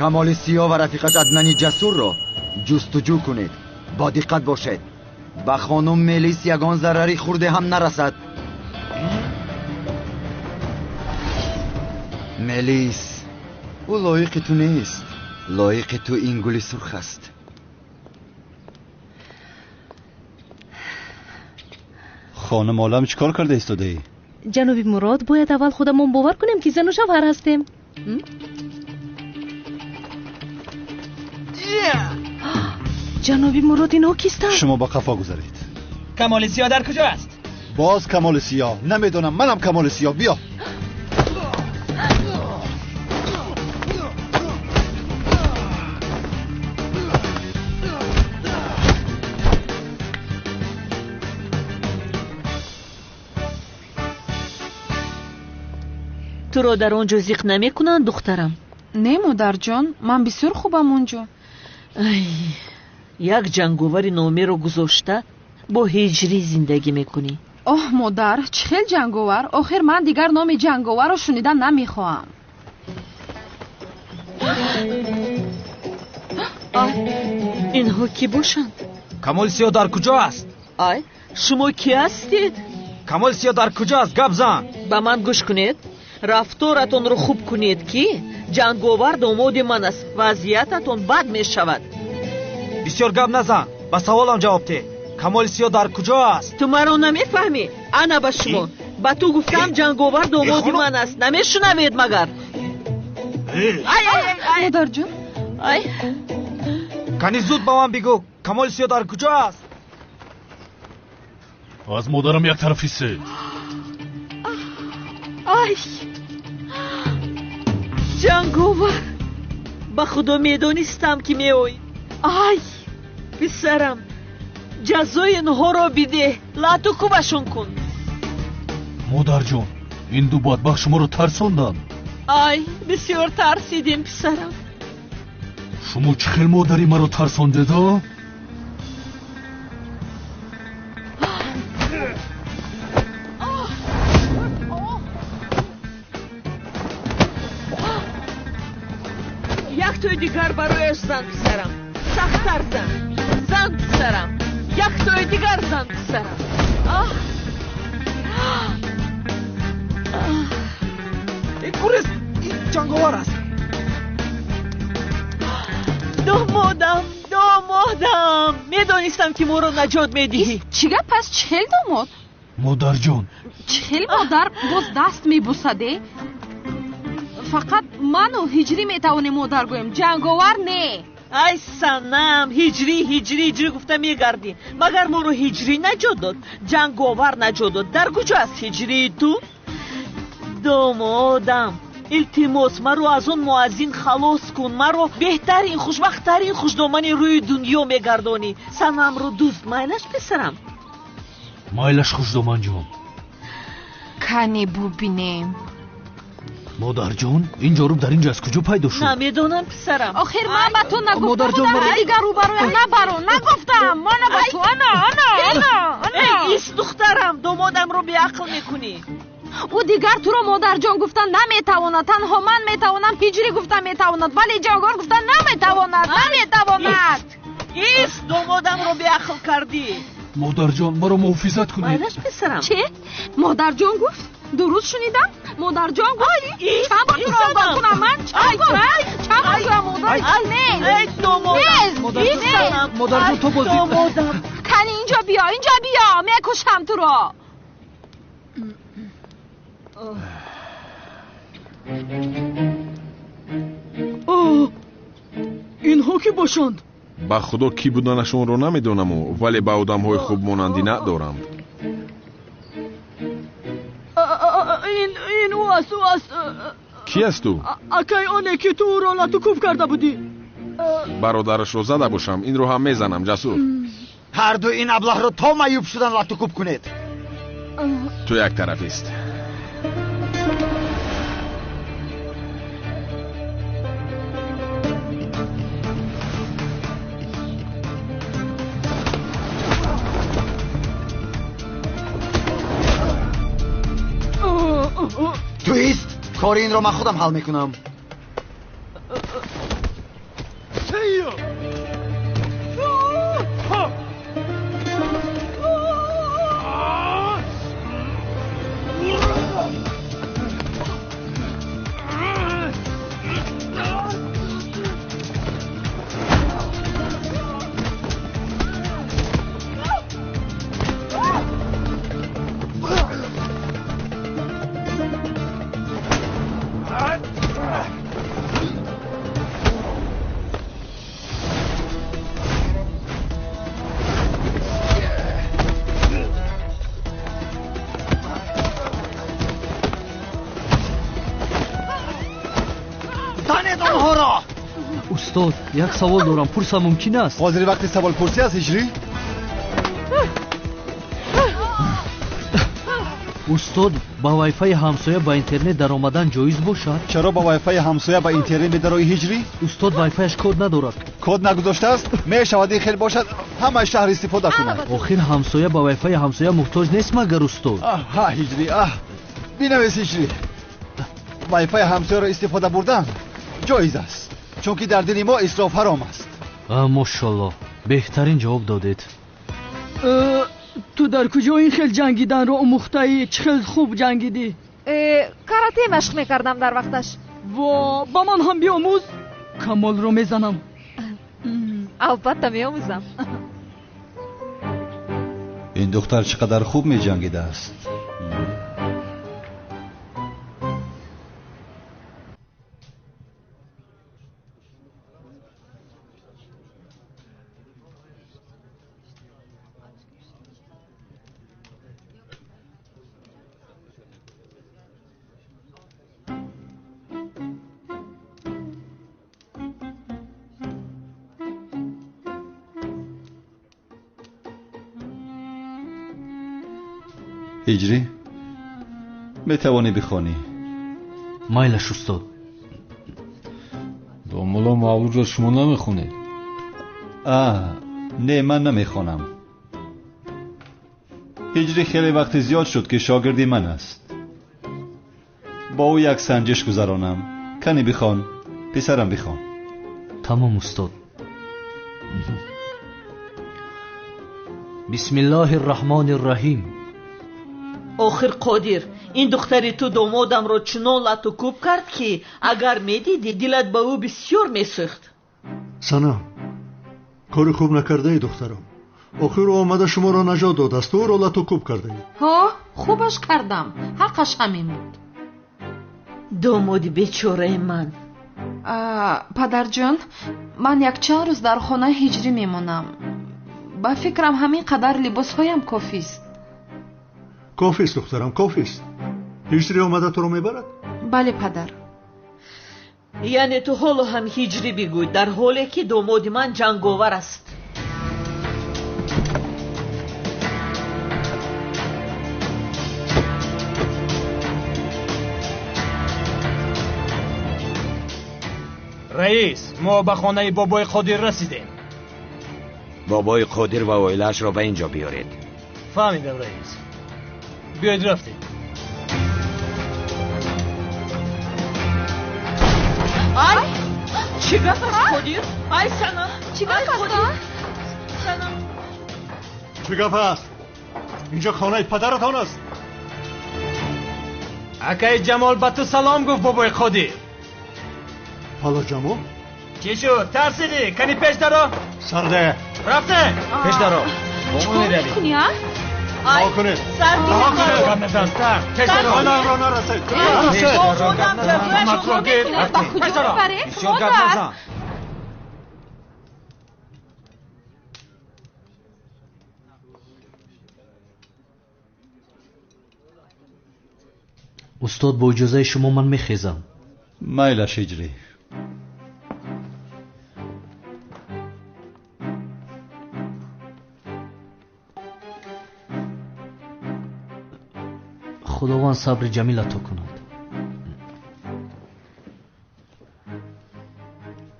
Камоли Сиёҳ ва рафиқаш Аднани Ҷасурро ҷустуҷӯ кунед. Бо диққат бошед. Ба хонум Мелис ягон зарари хурде ҳам нарасад. Мелис, ӯ лоиқи ту нест. Лоиқи ту ин гули сурх аст. Хонум Олам, чӣ кор карда истодаӣ? Ҷаноби Мурод, бояд аввал худамон бовар кунем, ки зану шавҳар ҳастем. Ҷаноби Мурод, инҳо кистанд? Шумо ба қафо гузаред. Камоли Сиёҳ дар куҷо аст? Боз Камоли Сиёҳ? Намедонам, манам Камоли Сиёҳ. Биё. Туро дар он ҷо зиқ намекунанд, духтарам? Не, модарҷон, ман бисёр хубам он ҷо. Ай, як ҷанговари номеро гузошта бо ҳиҷрӣ зиндагӣ мекунӣ. Оҳ, модар, чӣ хел ҷанговар? Охир ман дигар номи ҷанговарро шунида намехоҳам. Ай, инҳо кӣ бошанд? Камоли Сиёҳ дар куҷо аст? Ай, шумо кӣ ҳастед? Камоли Сиёҳ дар куҷо аст? Гап зан. Ба ман гӯш кунед. Рафторатонро хуб кунед, ки ҷанговар домоди ман аст. Вазъиятатон бад мешавад. Бисёр гап назан, ба саволам ҷавоб деҳ. Камоли Сиёҳ дар куҷо аст? Ту маро намефаҳмӣ? Ана ба шумо. Ба ту гуфтам, ҷанговар домоди ман аст. Намешунавед магар? Модарҷон. Ай. Кани зуд ба ман бигӯ, Камоли Сиёҳ дар куҷо аст? Аз модарам як тараф ҳиссе. Ай, ҷанговар, ба худо медонистам, ки меоӣ. Ай, писарам, ҷазои инҳоро бидеҳ, лату кӯбашон кун. Модарҷон, ин ду бадбахт шуморо тарсонданд. Ай, бисёр тарсидем, писарам. Шумо чӣ хел модари маро тарсондед, а? Як тои дигар барояш зан, писарам. Сахттар зан. Зан, писарам. Як тои дигар зан, писарам. Ин курест, ин ҷанговар аст. Домодам, домодам, медонистам, ки моро наҷот медиҳӣ. Чӣ гап аст? Чӣ хел домод? Модарҷон. Чӣ хел модар боз даст мебусаде? Фақат ману ҳиҷрӣ метавонем модар гӯем, ҷанговар не. Ай санам, ҳиҷрӣ, ҳиҷрӣ, ҳиҷрӣ гуфта мегардӣ. Магар моро ҳиҷрӣ наҷот дод? Ҷанговар наҷот дод. Дар куҷо аст ҳиҷрии ту? Домодам, илтимос, маро аз он муаззин халос кун. Маро беҳтарин, хушбахттарин хушдомани рӯи дунё мегардонӣ. Санамро дӯст майлаш, писарам? Майлаш, хушдоманҷон. Кане бубинем. Модарҷон, ин ҷоруб дар инҷо аз куҷо пайдо шуд? Намедонам, писарам. Охир ман ба ту нагуфта будам, ки дигар рӯбарӯям набаро. Нагуфтам. Мана ба ту. Ана, ана, ана, ана. Эй, ис, духтарам, домодамро беақл мекунӣ. Ӯ дигар туро модарҷон гуфта наметавонад. Танҳо ман метавонам, ҳиҷрӣ гуфта метавонад, вале ҷанговар гуфта наметавонад. Наметавонад. Ис, домодамро беақл кардӣ. Модарҷон, маро муҳофизат кунед. Майлаш, писарам. Чӣ? Модарҷон гуфт? Дуруст шунидам? Модарҷон гуфт? Чанд бор туро огоҳ кунам ман? Чанд бор? Чанд бор туро модар? Эй, домодам, Модарҷон, то бозӣ. Домодам. Кани инҷо биё, инҷо биё, мекушам туро. Инҳо кӣ бошанд? Ба худо, кӣ буданашонро намедонаму, вале ба одамҳои хуб монандӣ надоранд. Ин ӯ аст, ӯ аст. Кӣ аст ӯ? Акай оне, ки ту ӯро латукӯб карда будӣ. Бародарашро зада бошам, инро ҳам мезанам, Ҷасур. Ҳар ду ин аблаҳро то маъюб шудан латукӯб кунед. Ту як тарафист. Туист, кори инро ман худам ҳал мекунам. Устод, як савол дорам, пурсам мумкин аст? Ҳозир вақти саволпурсӣ аст, Ҳиҷрӣ? Устод, ба вайфаи ҳамсоя ба интернет даромадан ҷоиз бошад? Чаро ба вайфаи ҳамсоя ба интернет медароӣ, Ҳиҷрӣ? Устод, вайфаяш код надорад. Код нагузоштааст? Мешавад ин хел бошад, ҳамаи шаҳр истифода кунад. Охир ҳамсоя ба вайфаи ҳамсоя муҳтоҷ нест магар, устод? Ҳа, Ҳиҷрӣ, аҳ, бинавис, Ҳиҷрӣ. Вайфаи ҳамсояро истифода бурдан ҷоиз аст, чунки дар дини мо исроф ҳаром аст. Мошаллоҳ, беҳтарин ҷавоб додед. Ту дар куҷо ин хел ҷангиданро омӯхтаӣ? Чӣ хел хуб ҷангидӣ? Карате машқ мекардам дар вақташ. Во, ба ман ҳам биомӯз, Камолро мезанам. Албатта меомӯзам. Ин духтар чӣ қадар хуб меҷангидааст. Ҳиҷрӣ, метавонӣ бихонӣ? Майлаш, устод. Домулло, мавлудро шумо намехонед? Не, ман намехонам. Ҳиҷрӣ хеле вақти зиёд шуд, ки шогирди ман аст. Бо ӯ як санҷиш гузаронам. Кани бихон, писарам, бихон. Тамом, устод. Бисмиллоҳи рраҳмони рраҳим. Охир Қодир, ин духтари ту домодамро чунон лату кӯб кард, ки агар медидӣ, дилат ба ӯ бисёр месӯхт. Санам, кори хуб накардаи, духтарам. Охир ӯ омада шуморо наҷот додааст, ӯро лату кӯб кардаед. Ҳо, хубаш кардам, ҳаққаш ҳамин буд. Домоди бечораи ман. Падарҷон, ман якчанд рӯз дар хонаи Ҳиҷрӣ мемонам. Ба фикрам, ҳамин қадар либосҳоям кофист. Кофист, духтарам, кофист. Ҳиҷрӣ омада туро мебарад? Бале, падар. Яъне ту ҳоло ҳам Ҳиҷрӣ бигӯй, дар ҳоле ки домоди ман ҷанговар аст. Раис, мо ба хонаи бобои Қодир расидем. Бобои Қодир ва оилаашро ба ин ҷо биёред. Фаҳмидам, раис. Биёед, рафтем. Ай, чӣ гап аст, Қодир? Ай, Санам, чӣ гап аст? Санам, чӣ гап аст? Инҷо хонаи падаратон аст. Акаи Ҷамол ба ту салом гуфт, бобои Қодир. Ҳало, Ҷамол? Чӣ шуд, тарсидӣ? Кани пеш даро. Сарде, рафтем. Пеш даро. Чӣ кор мекунӣ, а? Раҳо кунед, раҳо кунед. Гап назан, пеш даро. Хонаамро нарасед, нарасед. Ба куҷо мебаред, модар? Устод, бо иҷозаи шумо ман мехезам. Майлаш, Ҳиҷрӣ. Худованд сабри ҷамил ато кунад.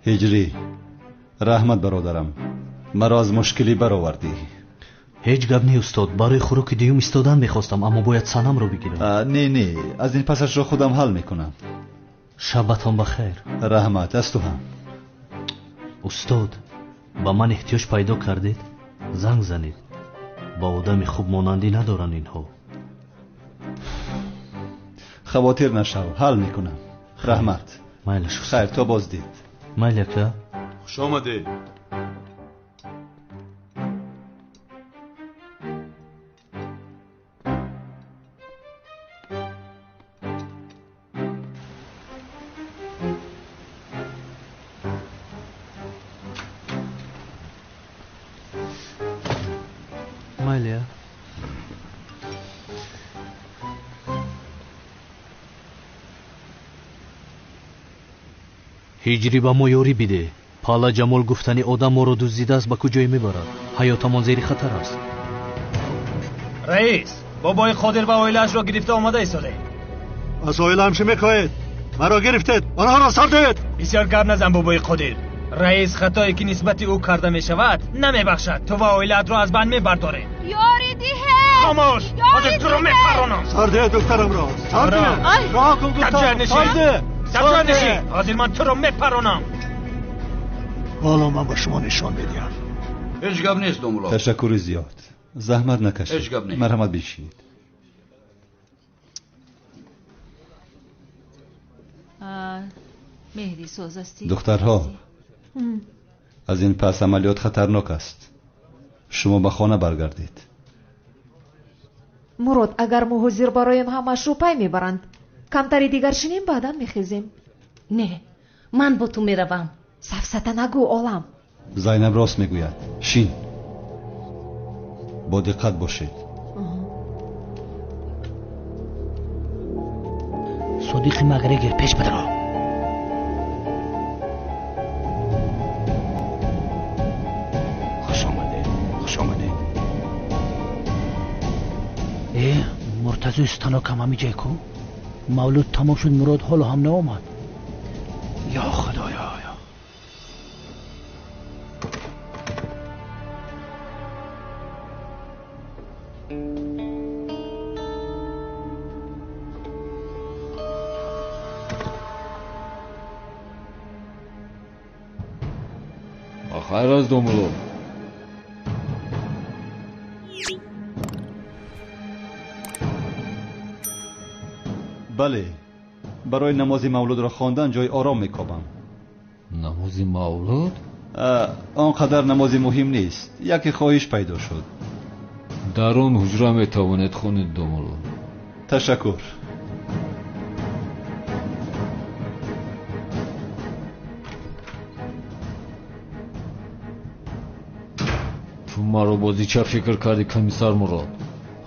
Ҳиҷрӣ, раҳмат, бародарам, маро аз мушкилӣ баровардӣ. Ҳеҷ гап не, устод. Барои хӯроки дуюм истодан мехостам, аммо бояд Санамро бигирам. Не, не, аз ин пасашро худам ҳал мекунам. Шабатон ба хайр. Раҳмат, аз ту ҳам. Устод, ба ман эҳтиёҷ пайдо кардед, занг занед. Ба одами хуб монандӣ надоранд инҳо. Хавотир нашав, ҳал мекунам. Раҳмат. Майлаш. Хайр, то боздид. Майли ака. Хуш омадед. Майли. Ҳиҷрӣ ба мо ёрӣ бидеҳ. Пала Ҷамол гуфтани одам моро дуздидааст, ба куҷое мебарад? Ҳаётамон зери хатар аст. Раис, бобои Қодир ва оилаашро гирифта омада истодаем. Аз оилаам чӣ мехоҳед? Маро гирифтед, онҳоро сар диҳед. Бисёр гап назан, бобои Қодир. Раис хатое ки нисбати ӯ карда мешавад намебахшад. Ту ва оилаатро аз банд мебардорем. Ёрӣ диҳед! Хомӯш! Ҳозир туро мепаронам. Сар диҳед духтарамро. Сар диҳед! Роҳ кун гуфтам. Сар диҳ! Сар нишин! Ҳозир ман туро мепаронам. Ҳоло ман ба шумо нишон медиҳам. Ҳеҷ гап нест, домулло. Ташаккури зиёд. Заҳмат накашед. Ҳеҷ гап нест. Марҳамат, бишинед. Меҳри соз ҳастӣ? Духтарҳо, аз ин пас амалиёт хатарнок аст. Шумо ба хона баргардед. Мурод, агар мо ҳозир бароем, ҳамаашро пай мебаранд. Камтари дигар шинем, баъдан мехезем. Не, ман бо ту меравам. Сафсата нагӯ, олам. Зайнаб рост мегӯяд. Шин. Бо диққат бошед. Содиқи Макгрегор пеш бидаро. Хуш омадед, хуш омадед. Э, Муртазои станокам ҳамиҷай ку? Мавлуд тамом шуд, Мурод ҳоло ҳам наомад. Ё Худоё! Хайр аст, домулло. Бале, барои намози мавлудро хондан ҷои ором мекобам. Намози мавлуд? Он қадар намози муҳим нест. Яке хоҳиш пайдо шуд. Дар он ҳуҷра метавонед хонед, домулло. Ташаккур. Ту маро бозича фикр кардӣ, комиссар Мурод.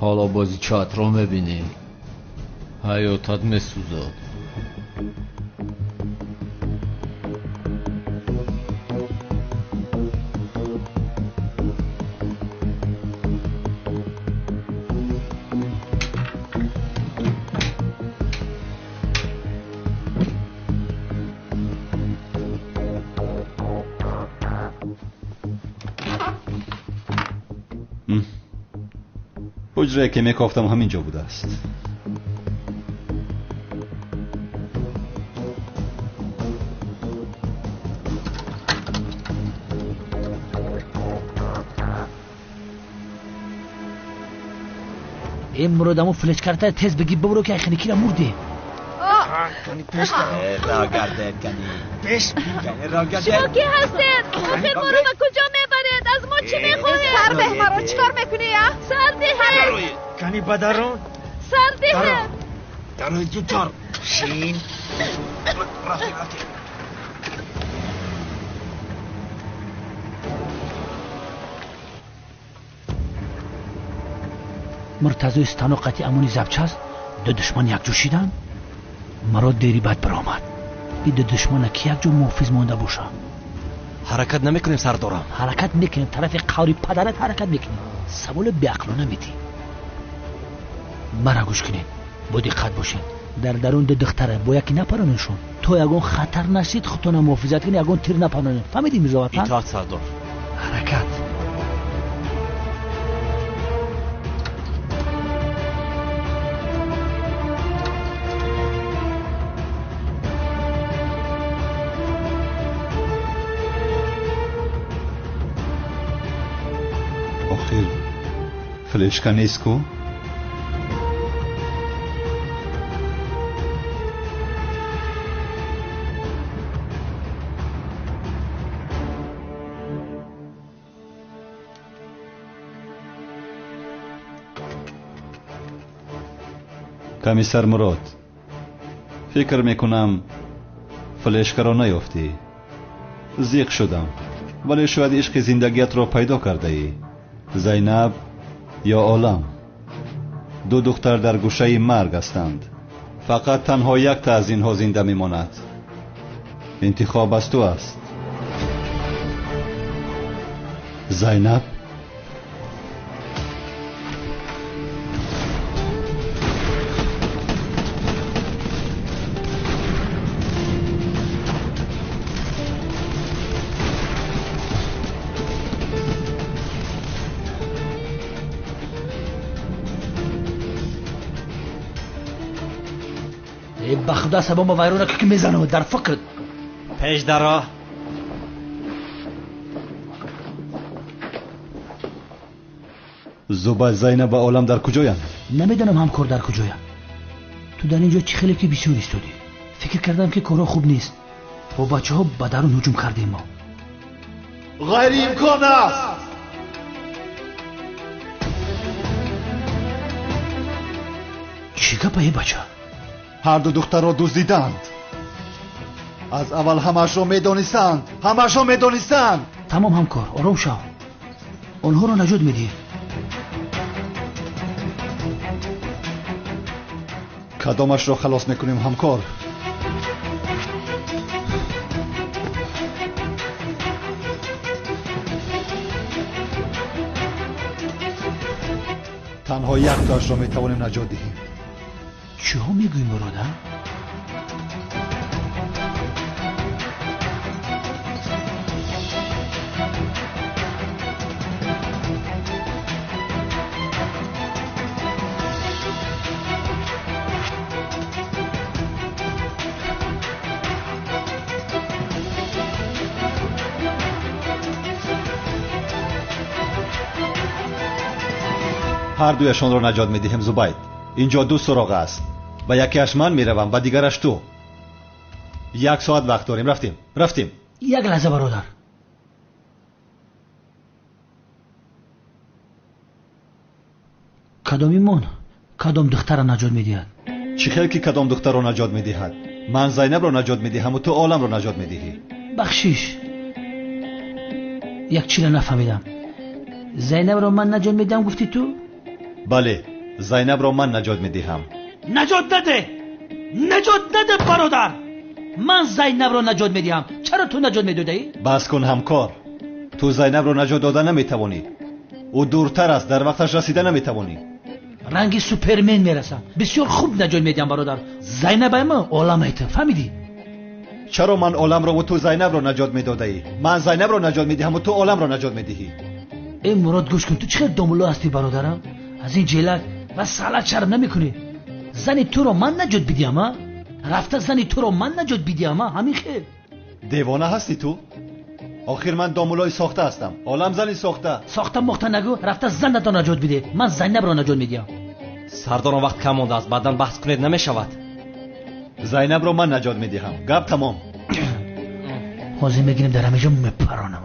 Ҳоло бозичаатро мебинӣ. Ҳаётат месӯзад. Ҳуҷрае ки мекофтам ҳамин ҷо будааст. Э, Мурод, аммо флешкарта тез бигӣ бибуро ки айхиникира мурдем. Шумо ки ҳастед? Охир моро ба куҷо мебаред? Аз мо чӣ мехоҳед? Сар деҳ маро, чӣ кор мекунӣ, а? Сар диҳед! Кани ба дарун? Сар диҳед! Дарои зудтар! Шин! Рафтем, рафтем. Муртазои станок қати амони запчаст ду душман якҷо шиданд. Маро дери бад баромад. Ин ду душмана ки якҷо муҳофиз монда боша? Ҳаракат намекунем, сардорам. Ҳаракат мекунем, тарафи қаври падарат ҳаракат мекунем. Саволи беақлона медиҳ. Мара гӯш кунед, бо диққат бошед. Дар дарун ду духтара бо яке напаронешон. То ягон хатар нашид, худтона муҳофизат кунед, ягон тир напаронед. Фаҳмидӣ, Мирзоватан? Итоат, сардор. Ҳаракат. Флешка нест ку? Комиссар Мурод, фикр мекунам флешкаро наёфтӣ. Зиқ шудам, вале шояд ишқи зиндагиятро пайдо кардаӣ. Зайнаб ё Олам. Ду духтар дар гӯшаи марг ҳастанд. Фақат танҳо якта аз инҳо зинда мемонад. Интихоб аз ту аст. Зайнаб. Ба худо сабома вайрона ки мезанам дар фикр. Пеш даро. Зубайд, Зайнаб ва Олам дар куҷоянд? Намедонам ҳамкор дар куҷоянд. Ту дар инҷо чӣ хеле ки бисёр истодӣ. Фикр кардам ки корҳо хуб нест. Бо бачаҳо ба дарун ҳуҷум кардем мо. Ғайриимкон аст. Чӣ гапа е бача? Ҳар ду духтарро дуздиданд. Аз аввал ҳамаашро медонистанд. Ҳамаашро медонистанд. Тамом ҳамкор, ором шав. Онҳоро наҷот медиҳем. Кадомашро халос мекунем ҳамкор? Танҳо яктоашро метавонем наҷот диҳем. Чиҳо мегӯӣ, Мурод, а? Ҳар дуяшонро наҷот медиҳем, Зубайд. Инҷо ду суроғ аст. Ба якеаш ман меравам, ба дигараш ту. Як соат вақт дорем. Рафтем, рафтем. Як лаҳза бародар. Кадомимон кадом духтарро наҷот медиҳад? Чӣ хел ки кадом духтарро наҷот медиҳад? Ман Зайнабро наҷот медиҳаму ту Оламро наҷот медиҳӣ. Бахшиш, як чиро нафаҳмидам. Зайнабро ман наҷот медиҳам гуфтӣ ту? Бале, Зайнабро ман наҷот медиҳам. Наҷот наде! Наҷот наде, бародар! Ман Зайнабро наҷот медиҳам. Чаро ту наҷот медодаӣ? Бас кун ҳамкор. Ту Зайнабро наҷот дода наметавонӣ. Ӯ дуртар аст, дар вақташ расида наметавонӣ. Ранги Супермен мерасам. Бисёр хуб наҷот медиҳам, бародар. Зайнабайма оламай ту, фаҳмидӣ? Чаро ман оламро ва ту Зайнабро наҷот медодаӣ? Ман Зайнабро наҷот медиҳаму ту оламро наҷот медиҳӣ. Э Мурод, гӯш кун, ту чӣ хел домулло ҳастӣ, бародарам? Аз ин ҷелак ва салат шарм намекунӣ. Зани туро ман наҷот бидиҳам, а? Рафта зани туро ман наҷот бидиҳам, а? Ҳамин хел. Девона ҳастӣ ту? Охир ман домуллои сохта ҳастам. Олам зани сохта. Сохта мохта нагӯ, рафта занатро наҷот бидеҳ. Ман Зайнабро наҷот медиҳам. Сардорон вақт кам мондааст, баъдан баҳс кунед намешавад. Зайнабро ман наҷот медиҳам. Гап тамом. Ҳозир мегирем дар ҳамин ҷо мепаронам.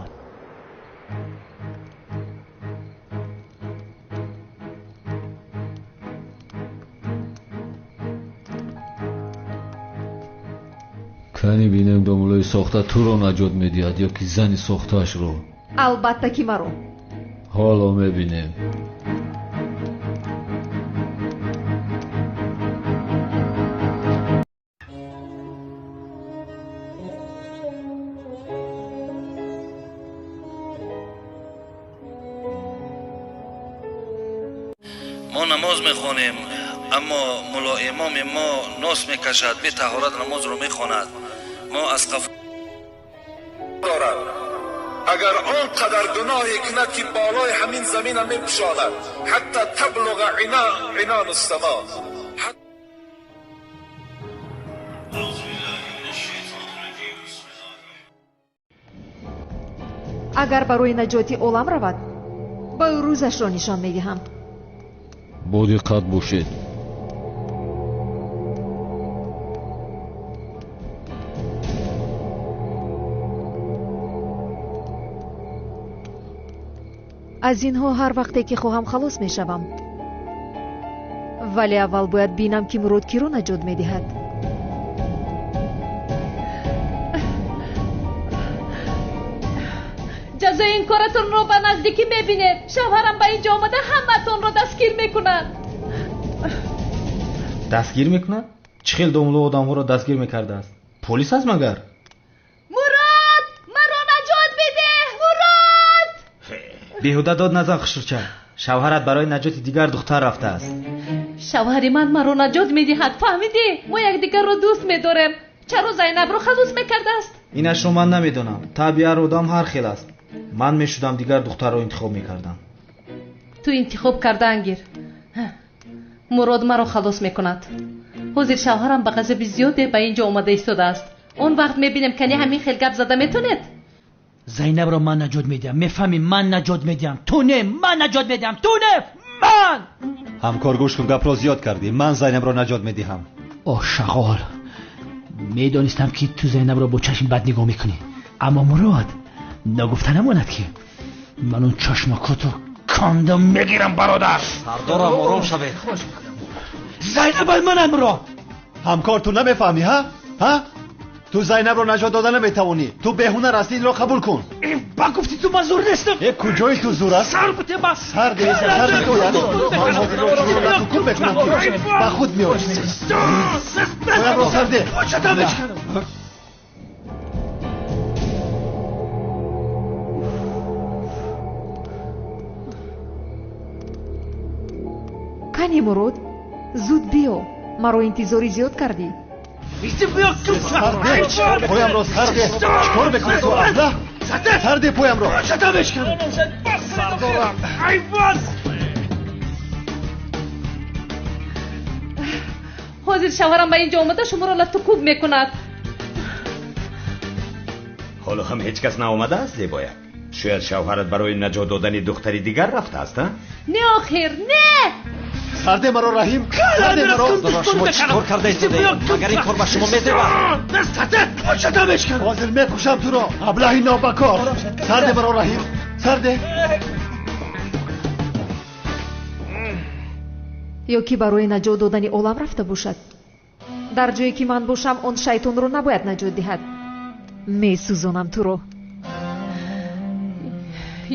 Кани бинем домуллои сохта туро наҷот медиҳад ё ки зани сохтаашро? Албатта ки маро. Ҳоло мебинем. Мо намоз мехонем, аммо мулло имоми мо нос мекашад, бетаҳорат намозро мехонад. Мо аз қафо дорад. Агар он қадар гуноҳе кунад ки болои ҳамин замина мепӯшонад, ҳатта таблуға инону само. Агар барои наҷоти олам равад, ба ӯ рӯзашро нишон медиҳам. Бо диққат бошед. Аз инҳо ҳар вақте ки хоҳам халос мешавам. Вале аввал бояд бинам, ки Мурод киро наҷот медиҳад. Ҷазои ин коратонро ба наздикӣ мебинед. Шавҳарам ба инҷо омада ҳамаатонро дастгир мекунад. Дастгир мекунад? Чӣ хел домулло одамҳоро дастгир мекардааст? Полис аст магар? Мурод, маро наҷот бидеҳ! Мурод! Беҳуда дод назан, хушрӯча. Шавҳарат барои наҷоти дигар духтар рафтааст. Шавҳари ман маро наҷот медиҳад, фаҳмидӣ? Мо якдигарро дӯст медорем. Чаро Зайнабро халос мекардааст? Инашро ман намедонам. Табъи ҳар одам ҳар хел аст. Ман мешудам дигар духтарро интихоб мекардам. Ту интихоб кардаан гир. Мурод маро халос мекунад. Ҳозир шавҳарам ба ғазаби зиёде ба ин ҷо омада истодааст. Он вақт мебинем, кани ҳамин хел гап зада метонед? Зайнабро ман наҷот медиҳам. Мефаҳмӣ, ман наҷот медиҳам. Ту не, ман наҷот медиҳам. Ту не, ман! Ҳамкор, гӯш кун, гапро зиёд кардӣ. Ман Зайнабро наҷот медиҳам. Оҳ, шағол, медонистам, ки ту Зайнабро бо чашми бад нигоҳ мекунӣ. Аммо Мурод, нагуфта намонад, ки ман он чашмакото кандам мегирам, бародар. Сардорам, ором шавед. Зайнаб манам, Мурод. Ҳамкор, ту намефаҳмӣ, ҳа? Ҳа? Ту Зайнабро наҷот дода наметавонӣ. Ту беҳунар ҳастӣ, инро қабул кун. Ба гуфти ту ман зур нестам. Э, куҷои ту зур аст? Сар бите ба сар де, сар де, ман ҳозир кур мекунам, ки ба худ меоӣ. Поямро сар де. Кани Мурод, зуд биё, маро интизори зиёд кардӣ. Поямро сар де. Чикор мекунӣ ту, абла? Сар де поямро. Сардорам. Ҳозир шавҳарам ба ин ҷо омада шуморо латтукӯб мекунад. Ҳоло ҳам ҳеҷ кас наомадааст, зебояк. Шояд шавҳарат барои наҷот додани духтари дигар рафтааст, а? Не, охир, не! Сарде маро, Раҳим, сарде маро. Шумо чӣ кор карда истодаед? Магар ин кор ба шумо мезебад? Ҳозир мекушам туро, аблаҳи нобакор. Сарде маро, Раҳим, сарде. Ё ки барои наҷот додани олам рафта бошад. Дар ҷое ки ман бошам, он шайтонро набояд наҷот диҳад. Месӯзонам туро.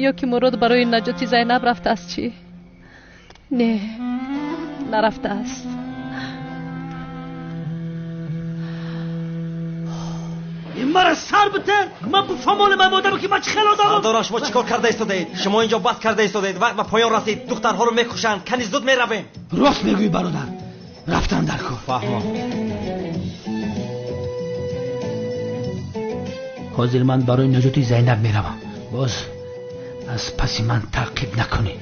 Ё ки Мурод барои наҷоти Зайнаб рафтааст, чӣ? Не, нарафтааст. Мара сар бите, ман буфамолам модам, ки ман чӣ хел одамам. Сардорам, шумо чӣ кор карда истодаед? Шумо инҷо баҳс карда истодаед. Вақт ба поён расид. Духтарҳоро мекушанд. Кани зуд меравем. Рост мегӯӣ, бародар. Рафтан дар кор. Фаҳмам. Ҳозир ман барои наҷоти Зайнаб меравам. Боз аз паси ман таъқиб накунӣ.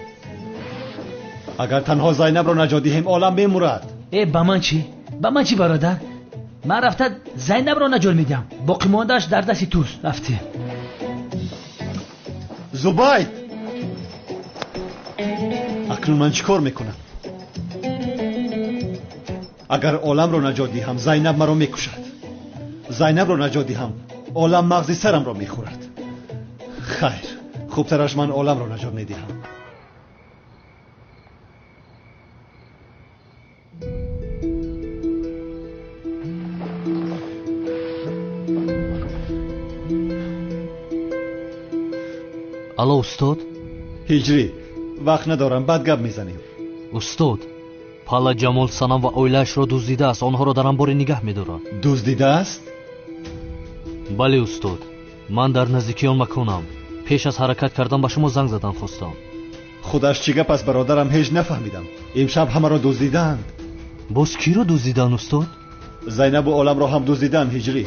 Агар танҳо Зайнабро наҷот диҳем, олам мемурад. Э, ба ман чӣ? Ба ман чӣ, бародар? Ман рафта Зайнабро наҷот медиҳам. Боқимондааш дар дасти туст. Рафтем. Зубайд, акнун ман чӣ кор мекунам? Агар оламро наҷот диҳам, Зайнаб маро мекушад. Зайнабро наҷот диҳам, олам мағзи сарамро мехӯрад. Хайр, хубтараш ман оламро наҷот медиҳам. Алло, устод. Ҳиҷрӣ, вақт надорам, баъд гап мезанем. Устод, Пала Ҷамол Санам ва оилаашро дуздидааст. Онҳоро дар анборе нигаҳ медорад. Дуздидааст? Бале, устод, ман дар наздикии он маконам. Пеш аз ҳаракат кардан ба шумо занг задан хостам. Худаш чӣ гап аст, бародарам, ҳеҷ нафаҳмидам. Имшаб ҳамаро дуздидаанд. Боз киро дуздиданд, устод? Зайнабу оламро ҳам дуздиданд, Ҳиҷрӣ.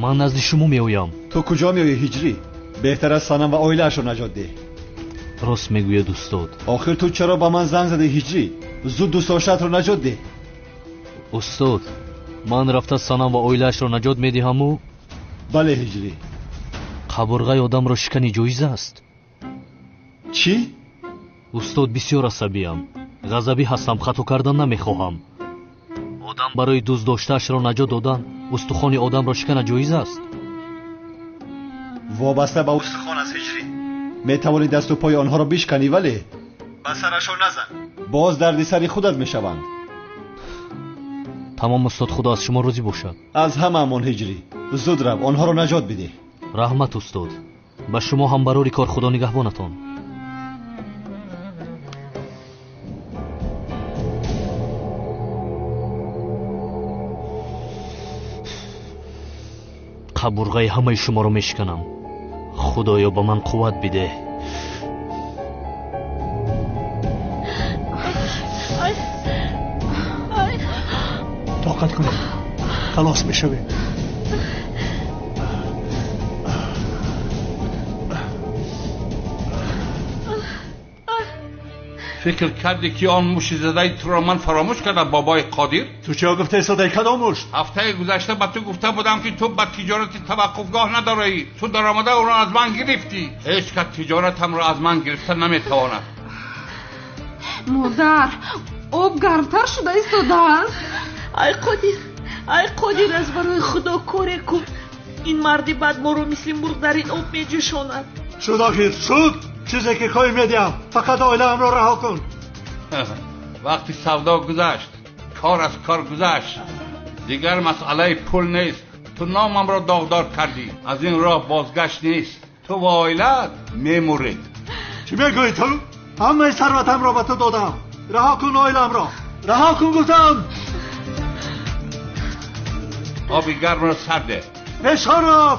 Ман назди шумо меоям. Ту куҷо меоӣ, Ҳиҷрӣ? Беҳтар аст Санам ва оилаашро наҷот деҳ. Рост мегӯяд, устод. Охир ту чаро ба ман занг задӣ, Ҳиҷрӣ? Зуд дӯстдоштаатро наҷот деҳ. Устод, ман рафта Санам ва оилаашро наҷот медиҳаму. Бале, Ҳиҷрӣ. Қабурғаи одамро шикани ҷоиз аст? Чӣ? Устод, бисёр асабиям. Ғазабӣ ҳастам, хато кардан намехоҳам. Одам барои дӯст доштаашро наҷот додан устухони одамро шикана ҷоиз аст? Вобаста ба устухон аст, ҳиҷрӣ. Метавонӣ дасту пои онҳоро бишканӣ, вале ба сарашон назан, боз дарди сари худат мешаванд. Тамом устод, худо аз шумо розӣ бошад. Аз ҳамаамон ҳиҷрӣ. Зуд рав, онҳоро наҷот бидеҳ. Раҳмат устод, ба шумо ҳам барори кор, худо нигаҳбонатон. Қабурғаи ҳамаи шуморо мешиканам. Худоё, ба ман қувват бидеҳ. Тоқат кунед, халос мешавем. Фикр кардӣ ки он муши задаи туро ман фаромӯш кардам, бобои Қодир? Ту чиё гуфтаи содаи кадом мушт? Ҳафтаи гузашта ба ту гуфта будам ки ту ба тиҷорати таваққуфгоҳ надораӣ. Ту даромада ӯро аз ман гирифтӣ. Ҳеҷ кас тиҷоратамро аз ман гирифта наметавонад. Модар, об гармтар шуда истодааст. Ай Қодир, ай Қодир, аз барои худо коре кун. Ин марди бад моро мисли мурғ дар ин об меҷӯшонад. Шуд охир, шуд! Чизе ки хоҳӣ медиҳам, фақат оилаамро раҳо кун. Вақти савдо гузашт, кор аз кор гузашт. Дигар масъалаи пул нест. Ту номамро доғдор кардӣ, аз ин роҳ бозгашт нест. Ту ва оилаат мемуред. Чӣ мегӯӣ ту? Ҳамаи сарватамро ба ту додам. Раҳо кун оиламро, раҳо кун гуфтам. Оби гармро сар деҳ. Бешараф!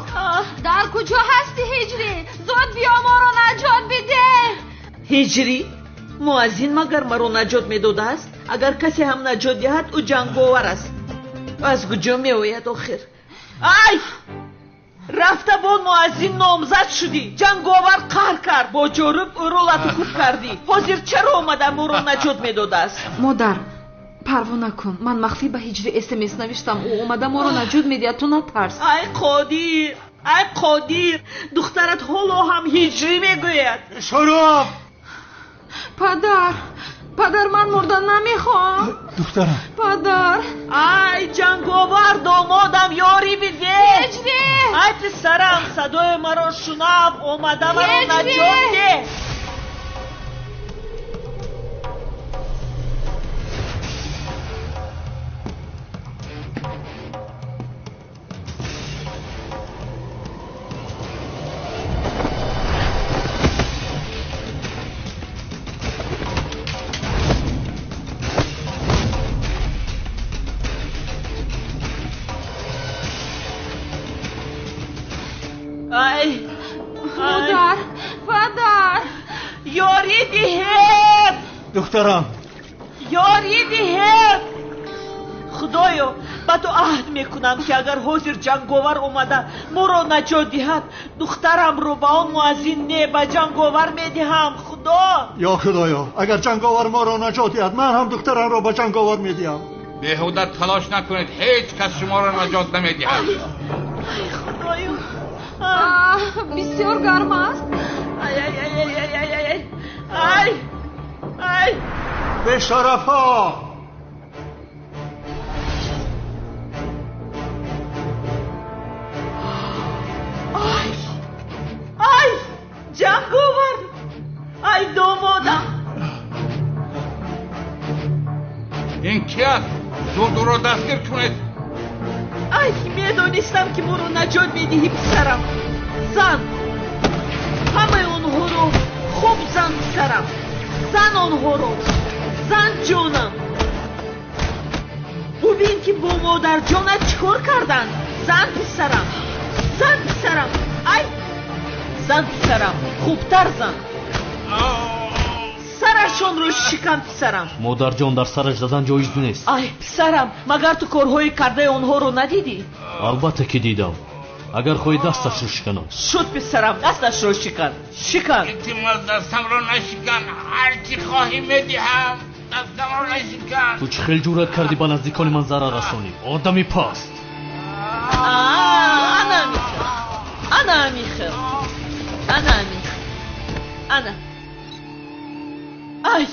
Дар куҷо ҳастӣ ҳиҷрӣ? Зуд биё, моро наҷот бидеҳ. Ҳиҷрӣ? Муаззин магар маро наҷот медодааст? Агар касе ҳам наҷот диҳад, ӯ ҷанговар аст. Аз куҷо меояд охир? Ай! Рафта бо муаззин номзад шудӣ. Ҷанговар қаҳр кард, бо ҷоруб ӯро латукӯб кардӣ. Ҳозир чаро омада моро наҷот медодааст? Модар, парво накун, ман махфӣ ба ҳиҷри смс навиштам. Ӯ омада моро наҷот медиҳад, ту натарс. Ай Қодир, ай Қодир, духтарат ҳоло ҳам ҳиҷрӣ мегӯяд. Шараф! Падар, падар, ман мурдан намехоҳам. Духтарам. Падар. Ай ҷанговар, домодам, ёрӣ бидеҳ. Ҳиҷрӣ! Ай писарам, садои маро шунав, омада маро наҷот деҳ. Ай! Модар, падар! Ёрӣ диҳед! Духтарам! Ёрӣ диҳед! Худоё, ба ту аҳд мекунам ки агар ҳозир ҷанговар омада моро наҷот диҳад, духтарамро ба он муаззин не, ба ҷанговар медиҳам. Худо! Ё Худоё, агар ҷанговар моро наҷот диҳад, ман ҳам духтарамро ба ҷанговар медиҳам. Беҳуда талош накунед, ҳеҷ кас шуморо наҷот намедиҳад. Ай Худоё! Бисёр гарм аст. Ай, ай, ай, ай, ай, ай, ай, ай, ай! Бешарафҳо! Ай! Ай! Ҷанговар! Ай домодам! Ин ки аст? Зуд ӯро дастгир кунед. Ай, медонистам ки моро наҷот медиҳӣ, писарам. Зан! Ҳамаи онҳоро хуб зан, писарам. Зан онҳоро. Зан, ҷонам. Бубин ки бо модарҷонат чӣ кор карданд. Зан, писарам. Зан, писарам. Ай! Зан, писарам. Хубтар зан. Сарашонро шикан, писарам. Модарҷон, дар сараш задан ҷоиз нест. Ай, писарам, магар ту корҳои кардаи онҳоро надидӣ? Албатта ки дидам. Агар хоҳӣ дасташро шиканам. Шуд, писарам, дасташро шикан. Шикан. Илтимос, дастамро нашикан. Ҳар чӣ хоҳӣ медиҳам. Дастамро нашикан. Ту чӣ хел ҷуръат кардӣ ба наздикони ман зарар расонӣ? Одами паст. Ана михел. Ана михел. Ана михел. Ана. Ай,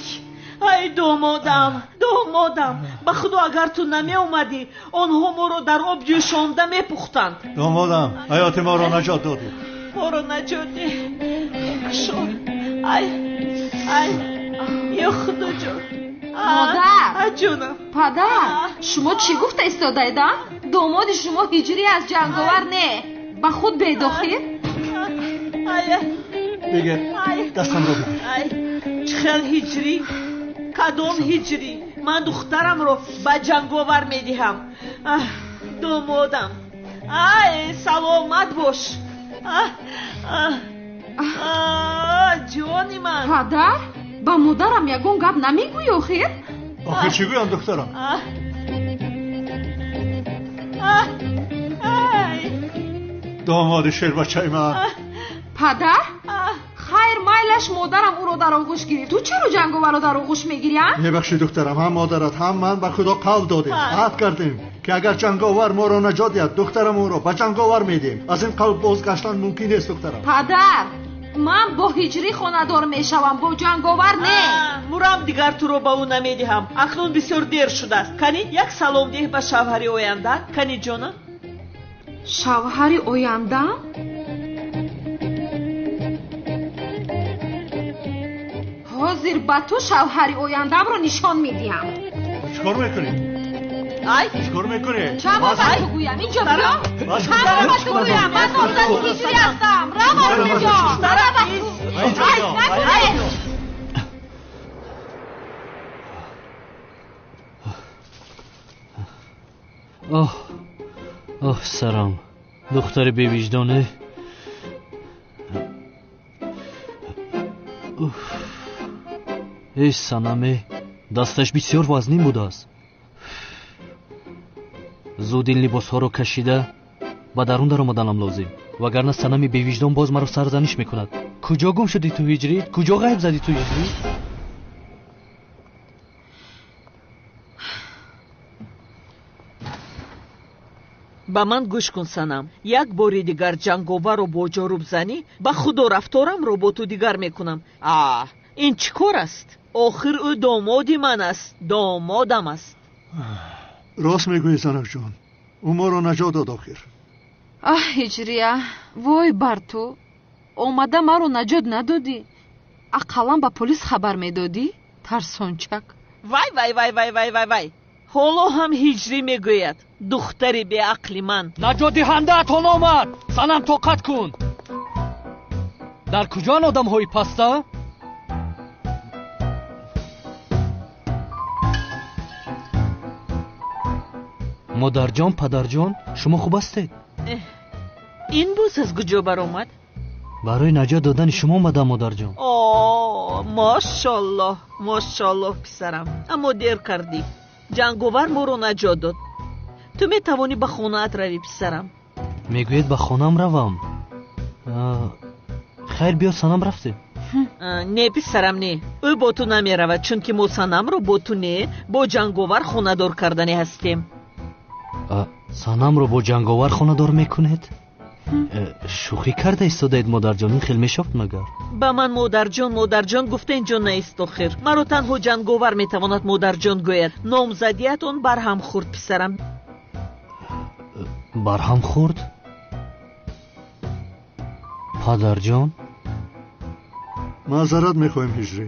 ай, Домодам, домодам, ба худо агар ту намеомадӣ, онҳо моро дар об ҷӯшонда мепухтанд. Домодам, ҳаёти моро наҷот додӣ. Моро наҷот деҳ. Кушод. Ай, ай, ё худоҷон. Модар! Ҷонам. Падар, шумо чӣ гуфта истодаед, а? Домоди шумо ҳиҷрӣ аст, ҷанговар не. Ба худ бедохир? Бигир, дастамро бигир. Чӣ хел ҳиҷрӣ? Кадом ҳиҷрӣ? Ман духтарамро ба ҷанговар медиҳам. Домодам, ай, саломат бош. Ҷони ман. Падар, ба модарам ягон гап намегӯӣ охир? Охир чӣ гӯям, духтарам? Домоди шербачаи ман. Падар, хайр, майлаш модарам ӯро дар оғӯш гирифт. Ту чаро ҷанговарро дар оғӯш мегирӣ, а? Мебахшӣ, духтарам, ҳам модарат, ҳам ман ба худо қавл додем, аҳд кардем, ки агар ҷанговар моро наҷот диҳад, духтарам ӯро ба ҷанговар медиҳем. Аз ин қавл бозгаштан мумкин нест, духтарам. Падар, ман бо ҳиҷрӣ хонадор мешавам, бо ҷанговар не. Мурам, дигар туро ба ӯ намедиҳам. Акнун бисёр дер шудааст. Кани як салом деҳ ба шавҳари оянда. Кани ҷонам. Шавҳари ояндаам? Ҳозир ба ту шавҳари ояндаамро нишон медиҳам. Чӣ кор мекунӣ? Ай, чӣ кор мекунӣ? Чанд бор ба ту гӯям, инҷо биё. Чанд бор ба ту гӯям, ман номзади ҳиҷрӣ ҳастам. Рав аз инҷо. Рав аз Ай, накунед. Оҳ, оҳ, сарам. Духтари бевиҷдоне. Уф. Эй санаме, дасташ бисёр вазнин будааст. Зуд ин либосҳоро кашида ба дарун даромаданам лозим, вагарна санами бевиҷдон боз маро сарзаниш мекунад. Куҷо гум шудӣ ту ҳиҷрӣ? Куҷо ғайб задӣ ту ҳиҷрӣ? Ба ман гӯш кун, санам. Як бори дигар ҷанговарро бо ҷоруб занӣ, ба худо рафторамро бо ту дигар мекунам. А, ин чӣ кор аст? Охир ӯ домоди ман аст, домодам аст. Рост мегӯӣ, занакҷон, ӯ моро наҷот дод охир. Аҳ, ҳиҷрия, вой бар ту. Омада маро наҷот надодӣ. Ақаллан ба полис хабар медодӣ, тарсончак. Вай, вай, вай, вай, вай, вай, вай. Ҳоло ҳам ҳиҷрӣ мегӯяд, духтари беақли ман. Наҷотдиҳандаатон омад. Санам, тоқат кун. Дар куҷоан одамҳои паста? Модарҷон, падарҷон, шумо хуб ҳастед? Ин боз аз куҷо баромад? Барои наҷот додани шумо омадам, модарҷон. О, мошаллоҳ, мошаллоҳ, писарам. Аммо дер кардӣ. Ҷанговар моро наҷот дод. Ту метавонӣ ба хонаат равӣ, писарам. Мегӯед ба хонаам равам? Хайр, биё, санам, рафтем. Не, писарам, не. Ӯ бо ту намеравад, чунки мо санамро бо ту не, бо ҷанговар хонадор карданӣ ҳастем. Санамро бо ҷанговар хонадор мекунед? Шӯхӣ карда истодаед, модарҷон? Ин хел мешавад магар? Ба ман модарҷон, модарҷон гуфта инҷо наист охир. Маро танҳо ҷанговар метавонад модарҷон гӯяд. Номзадиятон барҳам хӯрд, писарам. Барҳам хӯрд? Падарҷон? Маъзарат мехоҳем, ҳиҷрӣ.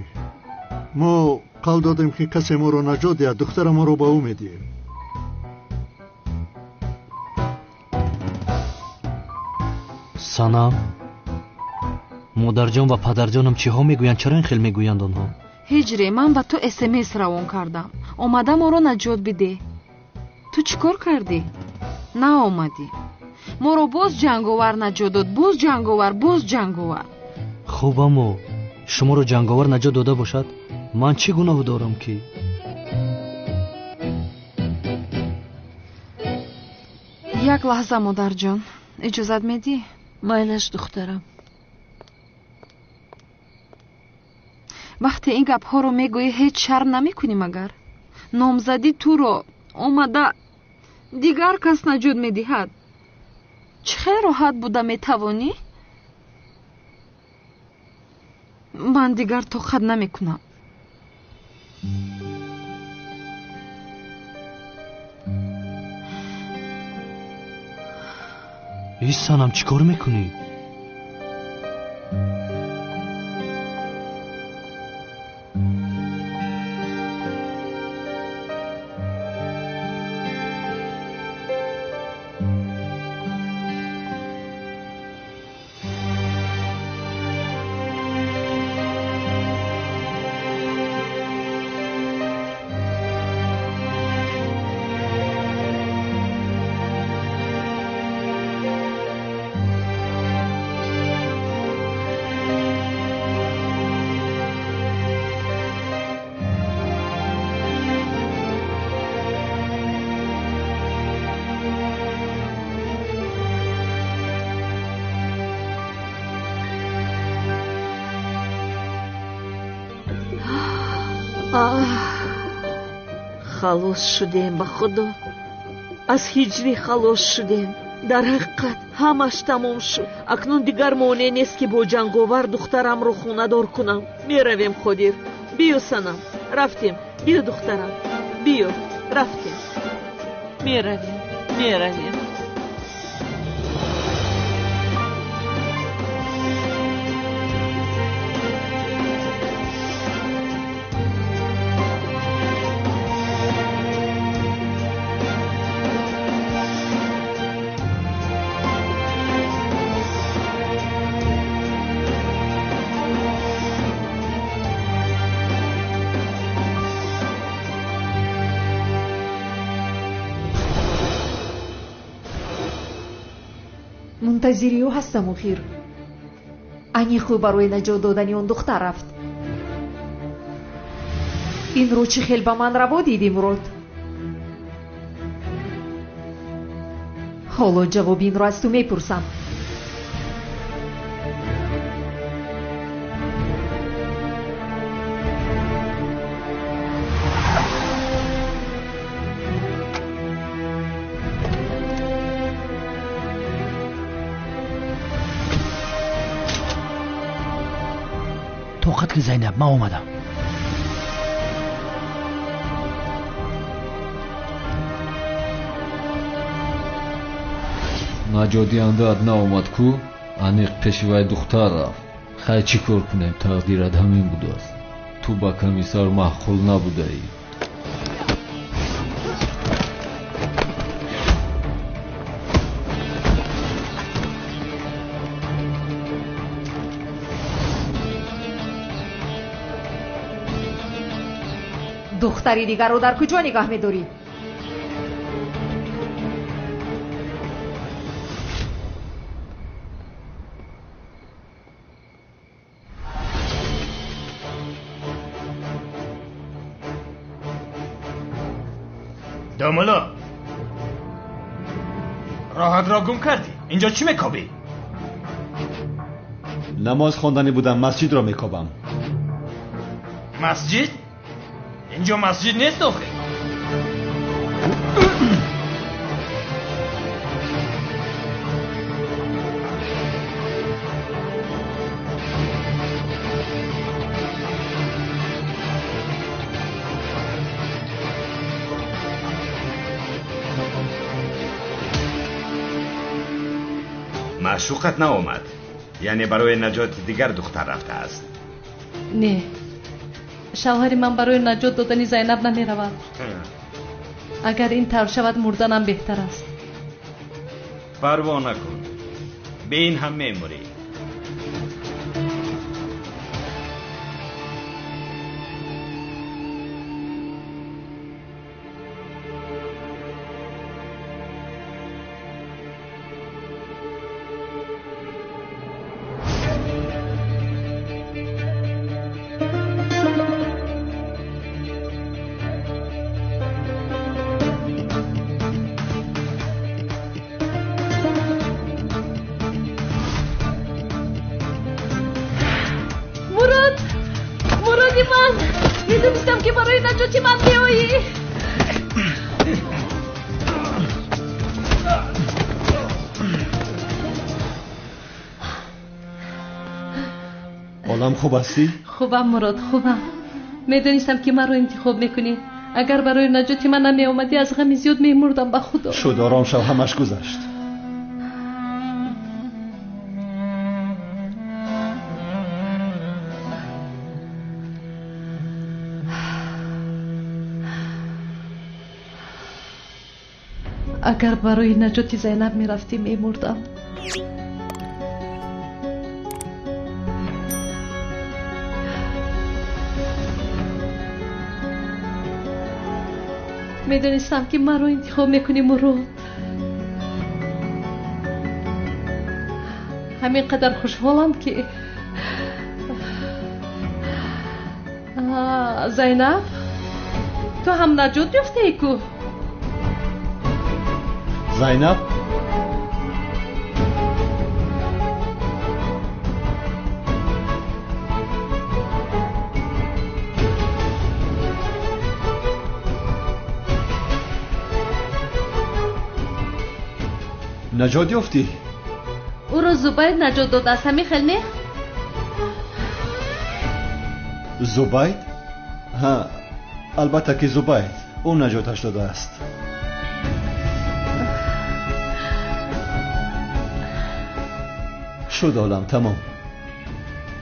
Мо қавл додем, ки касе моро наҷот диҳад, духтарамонро ба ӯ медиҳем. Санам, модарҷон ва падарҷонам чиҳо мегӯянд? Чаро ин хел мегӯянд онҳо? Ҳиҷрӣ, ман ба ту смс равон кардам. Омада моро наҷот бидеҳ. Ту чӣ кор кардӣ? Наомадӣ. Моро боз ҷанговар наҷот дод, боз ҷанговар, боз ҷанговар. Хуб, аммо шуморо ҷанговар наҷот дода бошад, ман чӣ гуноҳ дорам ки? Як лаҳза, модарҷон, иҷозат медиҳӣ? Майлаш, духтарам. Вақте ин гапҳоро мегӯӣ, ҳеҷ шарм намекунӣ магар? Номзадӣ туро омада дигар кас наҷот медиҳад. Чӣ хел роҳат буда метавонӣ? Ман дигар тоқат намекунам. Эй санам, чӣ кор мекунӣ? Халос шудем, ба Худо. Аз ҳиҷрӣ халос шудем. Дар ҳақиқат ҳамаш тамом шуд. Акнун дигар монеъ нест, ки бо ҷанговар духтарамро хонадор кунам. Меравем, Қодир. Биё, санам. Рафтем. Биё, духтарам. Биё. Рафтем. Меравем. Меравем. Мунтазири ӯ ҳастам охир. Аниқ ӯ барои наҷот додани он духтар рафт. Инро чӣ хел ба ман раво дидӣ, Мурод? Ҳоло ҷавоби инро аз ту мепурсам. Тоқат ки, Зайнаб, ман омадам. Наҷотдиҳандаат наомад ку, аниқ пеши вай духтар рафт. Хай, чӣ кор кунем, тақдират ҳамин будааст. Ту ба комиссар маъқул набудаӣ. Духтари дигарро дар куҷо нигаҳ медорӣ? Домулло, роҳатро гум кардӣ. Инҷо чӣ мекобӣ? Намоз хонданӣ будам, масҷидро мекобам. Масҷид? Инҷо масҷид нест охир. Маъшуқат наомад, яъне барои наҷоти дигар духтар рафтааст. Не, шавҳари ман барои наҷот додани Зайнаб намеравад. Агар ин тавр шавад, мурданам беҳтар аст. Парво накун, бе ин ҳам мемурӣ. Медонистам, ки барои наҷоти ман меоӣ. Олам, хуб ҳастӣ? Хубам, Мурод, хубам. Медонистам, ки маро интихоб мекунӣ. Агар барои наҷоти ман намеомадӣ, аз ғами зиёд мемурдам, ба Худо. Шуд, ором шав, ҳамаш гузашт. Агар барои наҷоти Зайнаб мерафтӣ, мемурдам. Медонистам, ки маро интихоб мекунӣ, Мурод. Ҳамин қадар хушҳолам, ки Зайнаб, ту ҳам наҷот ёфтаӣ ку? Зайнаб? Наҷот ёфтӣ? Ӯро Зубайд наҷот додааст, ҳамин хел не? Зубайд? Ҳа, албатта ки Зубайд. Ӯ наҷоташ додааст. Шуд олам тамом.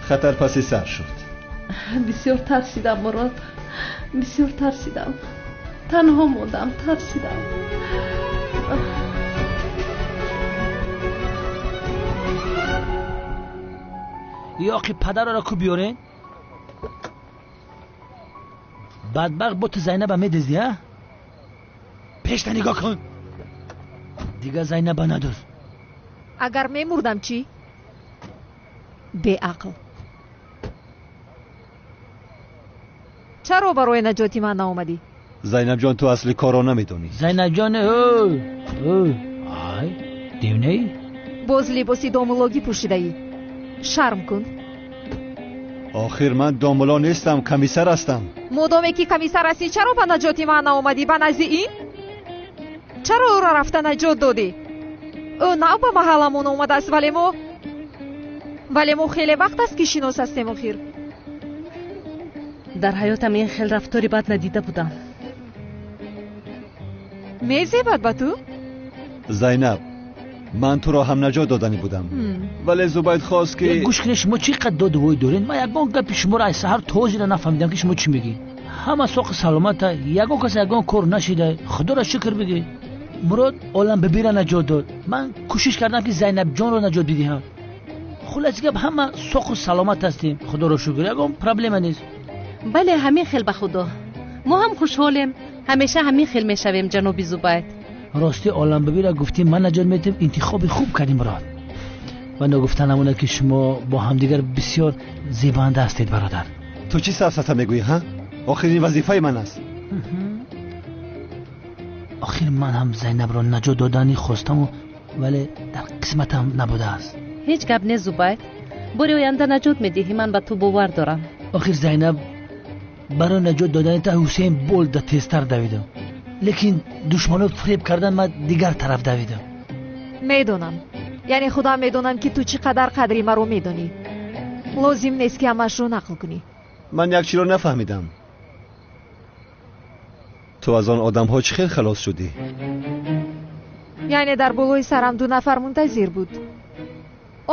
Хатар паси сар шуд. Бисёр тарсидам, Мурод. Бисёр тарсидам. Танҳо мондам, тарсидам. Ёқи падарро ку биёрен? Бадбахт бо ту Зайнаба медизди, а? Пешта нигоҳ кун. Дигар Зайнаба надуз. Агар мемурдам чӣ? Беақл. Чаро барои наҷоти ман наомадӣ? Зайнабҷон, ту асли корро намедонӣ. Зайнабҷон, ӯ ай, девнаӣ? Боз либоси домулогӣ пӯшидаӣ. Шарм кун. Охир ман домуло нестам, комиссар ҳастам. Модоме ки комиссар ҳастӣ, чаро ба наҷоти ман наомадӣ? Ба назди ин? Чаро ӯро рафта наҷот додӣ? Ӯ нав ба маҳалламон омадааст, вале мо хеле вақт аст, ки шинос ҳастем охир. Дар ҳаётам ин хел рафтори бад надида будам. Мезебад ба ту? Зайнаб, ман туро ҳам наҷот доданӣ будам, вале Зубайд хост ки гӯш кунед, шумо чӣ қадр додувой доред? Ман ягон гапи шуморо аз саҳар то ҳозира нафаҳмидам, ки шумо чӣ мегӯед. Ҳама соқи саломата, ягон кас ягон кор нашида. Худоро шукр бигӯед. Мурод Оламбибиро наҷот дод. Ман кӯшиш кардам, ки Зайнабҷонро наҷот бидиҳам. Хулоси гап, ҳама соқу саломат ҳастем, худоро шукр, ягон проблема нест. Бале, ҳамин хел, ба худо. Мо ҳам хушҳолем, ҳамеша ҳамин хел мешавем, ҷаноби Зубайд. Рости Оламбибиро гуфтем, ман наҷот медиҳам, интихоби хуб кардем, Мурод. Ва ногуфта намонад, ки шумо бо ҳамдигар бисёр зебанда ҳастед, бародар. Ту чӣ сафсата мегӯӣ, ҳа? Охир ин вазифаи ман аст. Охир ман ҳам Зайнабро наҷот доданӣ хостаму, вале дар қисматам набудааст. Ҳеҷ гап нест, Зубайд. Бори оянда наҷот медиҳӣ, ман ба ту бовар дорам. Охир Зайнаб, барои наҷот додани та Ҳусейн Болда тезтар давидам, лекин душманот фиреб кардан, ман дигар тараф давидам. Медонам, яъне худам медонам, ки ту чӣ қадар қадри маро медонӣ. Лозим нест, ки ҳамаашро нақл кунӣ. Ман як чиро нафаҳмидам. Ту аз он одамҳо чӣ хел халос шудӣ? Яъне дар болои сарам ду нафар мунтазир буд.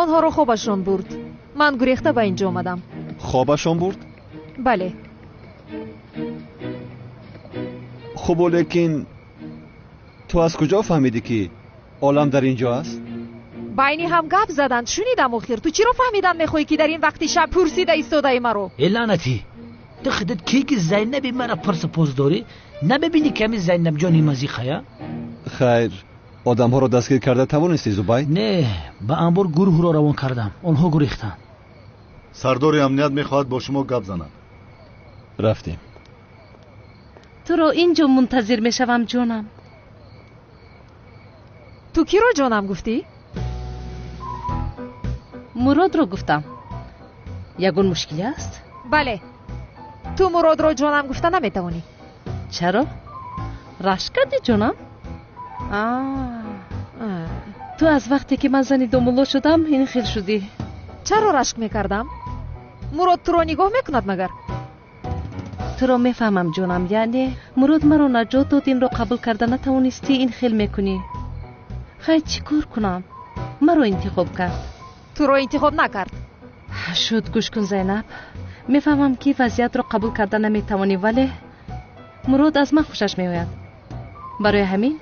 Онҳоро хобашон бурд. Ман гурехта ба инҷо омадам. Хобашон бурд? Бале. Хубо, лекин ту аз куҷо фаҳмидӣ, ки Олам дар ин ҷо аст? Байни ҳам гап заданд, шунидам охир. Ту чиро фаҳмидан мехоҳӣ, ки дар ин вақти шаб пурсида истодаи маро? Э лаънатӣ, ту худат ки ки Зайнаби мара пурсу пос дорӣ? Намебинӣ, ки ҳамин Зайнабҷони мазиқая? Хайр, одамҳоро дастгир карда тавонистӣ, Зубайд? Не, ба анбор гурӯҳро равон кардам, онҳо гурехтанд. Сардори амният мехоҳад бо шумо гап занад. Рафтем. Туро ин ҷо мунтазир мешавам, ҷонам. Ту киро ҷонам гуфтӣ? Муродро гуфтам. Ягон мушкиле аст? Бале, ту Муродро ҷонам гуфта наметавонӣ. Чаро? Рашк кардӣ, ҷонам? Ту аз вақте ки ман зани домулло шудам, ин хел шудӣ. Чаро рашк мекардам? Мурод туро нигоҳ мекунад магар? Туро мефаҳмам, ҷонам. Яъне Мурод маро наҷот дод, инро қабул карда натавонистӣ, ин хел мекунӣ. Хайр, чӣ кор кунам? Маро интихоб кард. Туро интихоб накард. Шуд, гӯш кун, Зайнаб. Мефаҳмам, ки вазъиятро қабул карда наметавонӣ, вале Мурод аз ман хушаш меояд. Барои ҳамин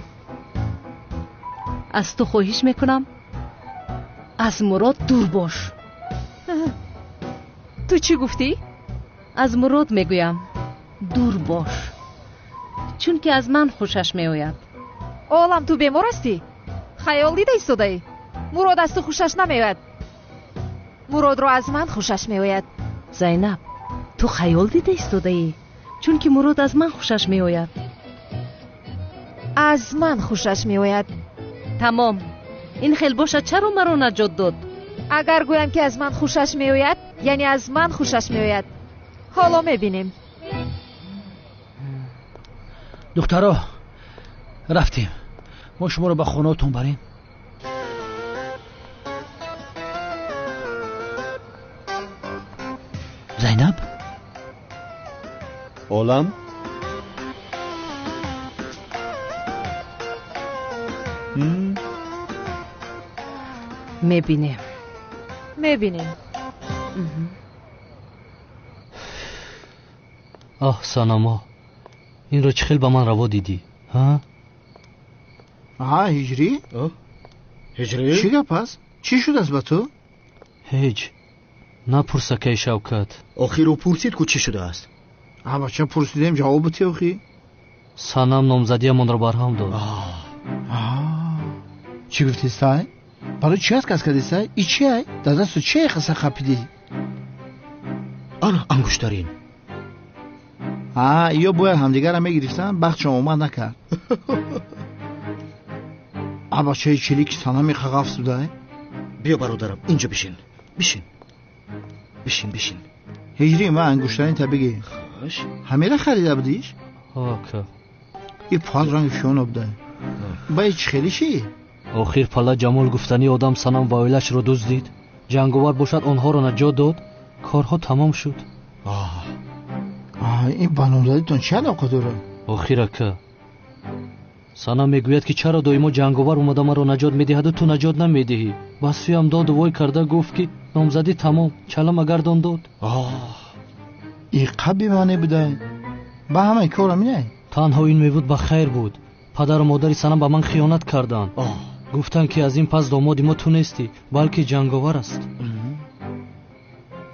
Аз ту хоҳиш мекунам, аз Мурод дур бош. Ту чӣ гуфтӣ? Аз Мурод мегӯям, дур бош, чунки аз ман хушаш меояд. Олам, ту бемор ҳастӣ? Хаёл дида истодаӣ? Мурод аз ту хушаш намеояд. Муродро аз ман хушаш меояд. Зайнаб, ту хаёл дида истодаӣ, чунки Мурод аз ман хушаш меояд. Аз ман хушаш меояд. Тамом. Ин хел бошад, чаро маро наҷот дод? Агар гӯям ки аз ман хушаш меояд, яъне аз ман хушаш меояд. Ҳоло мебинем. Духтаро, рафтем. Мо шуморо ба хонаотон барем. Зайнаб? Олам? Мебинем. Мебинем. Оҳ, Санамо, инро чӣ хел ба ман раво дидӣ, ҳа? Аҳа, Ҳиҷрӣ? Ҳиҷрӣ? Чӣ гап аст? Чӣ шудааст ба ту? Ҳеҷ. Напурс, акаи Шавкат. Охир ӯ пурсид ку чӣ шудааст. А бача, пурсидем, ҷавоб бите охи. Санам номзадиамонро барҳам дод. Чӣ гуфтӣ, сай? Барои чӣ аст кас кардӣ, сай? И чи ай? Дар дасту чи ай қаса хапидӣ? Ана ангуштарин. А, ё бояд ҳамдигарро мегирифтанд, бахтшон омад накард. А бачаи чилики Санами қағафс будай? Биё, бародарам, инҷо бишин. Бишин. Бишин, бишин. Ҳиҷрӣ, ман ангуштаринта бигир. Хош. Ҳамера харида будиш? Ака. И пал ранги фиёно будай. Ба и чӣ хеле ши? Охир пала Ҷамол гуфтани одам Санам ва оилашро дуздид. Ҷанговар бошад, онҳоро наҷот дод. Корҳо тамом шуд. Ин ба номзадитон чӣ алоқа дорад? Охир ака, Санам мегӯяд, ки чаро доимо ҷанговар омада маро наҷот медиҳаду ту наҷот намедиҳӣ. Ба сӯям доду вой карда гуфт, ки номзадӣ тамом, чалама гардон дод. И қаб бемаъне будай. Ба ҳамаи кор ҳаминай? Танҳо ин мебуд, ба хайр буд. Падару модари Санам ба ман хиёнат карданд. Гуфтанд, ки аз ин пас домоди мо ту нестӣ, балки ҷанговар аст.